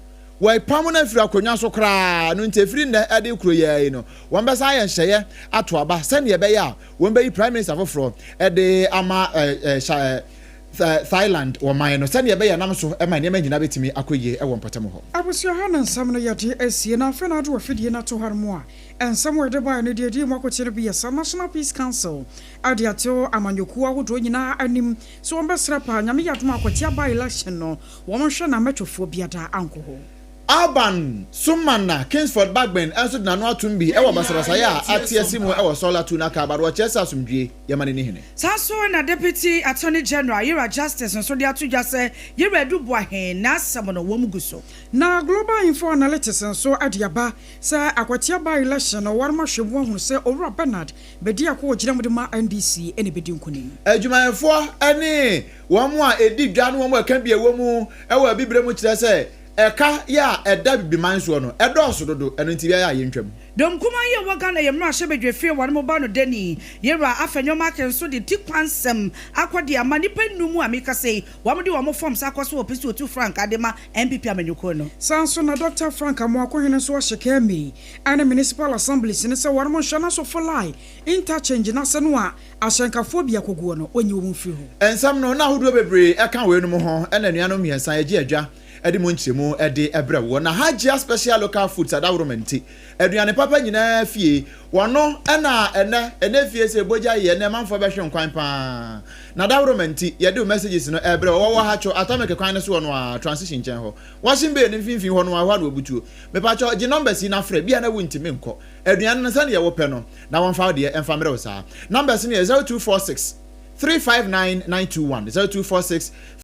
Wɔapam no afiri akonnwa so koraa. Ɛno nti, ɛfiri nnɛ de rekuro yi ara yi no, wɔbɛsan ayɛ nhyehyɛeɛ ato aba sɛdeɛ ɛbɛyɛ a wɔbɛyi Prime Minister foforɔ de ama Thailand ɔman no sɛdeɛ ɛbɛyɛ nam so ma nneɛma nyinaa bɛtumi akɔ yie wɔ mpɔtam hɔ. Abusua ha na nsɛm no yɛde asie na afei na ade wɔ fidie no ato ha no mu a nsɛm a yɛde baeɛ no deɛ ɛdii mu akokyɛ no bi yɛ sɛ National Peace Council de ato amanyɔkuo ahodoɔ nyinaa anim So wɔn bɛsrɛ paa Nyame yɛ adom a Akwatia by election no wɔn nhwɛ na mɛtwɔfoɔ biada ankɔ hɔ. Alban Sumana Kingsford Bagbin nso de n'ano atom bi wɔ basabasayɛ a ate asi mu wɔ Sawla Tuna Car but wɔkyerɛ sɛ asomdwie yɛ ma n'ani hene. Saa nso na Deputy Attorney General Yera Justice nso de ato dwa sɛ Yera Adu Boahen n'asɛm no wɔn gu so. Na Global Info Analytics nso de aba sɛ Akwatia by election no wɔn ahwɛ mu ahunu sɛ Owura Bernard Bediako a ɔgyina mu de ma NDC na ɛbɛdi nkonim. Adwumayɛfoɔ ne wɔn a ɛdi dwa ne wɔn a ɛka bi a ɛwɔ mu wɔ Abibire mu kyerɛ sɛ ɛka yɛ a ɛda Abibiman soɔ no ɛdɔɔso dodo, ɛno nti yɛyɛ a yɛntwam. Dɔm kumaa yi a ɛwɔ Ghana yɛ mmarahyɛbadwafie a wɔn mo ba no dani, Yewura Afenyo Markin nso de tikwa nsɛm akɔ de ama nnipa nnum a mekasa yi wɔn de wɔn forms akɔ so wɔ pɛ sɛ wɔtu frankaa de ma NPP amanyɔkuo no. Saa nso na Dɔkta Frank Amoakohene nso ahyɛ Kemi ne Municipal Assemblies no sɛ wɔnom nhwɛ na Sofolai Interchange no ase no a ahyɛnkafoɔ bi akɔguo no wɔnyi wɔn mfiri hɔ. Nsɛm no, na ahodoɔ bebree ka weinom ho, ɛna anuanom mmiɛnsa yɛgye adwa. de mu nkyerɛmu de brɛ woɔ. Na Hajia Special Local Foods adaworoma nti, aduane papa nyinaa fie. Wɔno na ɛnɛ, ɛnɛ fie sɛ bogya yi, ɛnɛ manfoɔ bɛhwe nkwan paa. Na adaworoma nti, yɛde wo messages no ɛbrɛ wo. Wɔwɔ Hatcho, Atomic kwan no so hɔ no ara, Transition nkyɛn hɔ. Washing Bay no mfimfini hɔ no ara, hɔ ara na wɔbutuo. Mepakyɛw, gye numbers yi na frɛ, bia na wontumi nkɔ. Aduane no sɛdeɛ wopɛ no, na wɔmfa wo deɛ mfa mmerɛ wo saa. Numbers no yɛ 0246 359 921, 0246.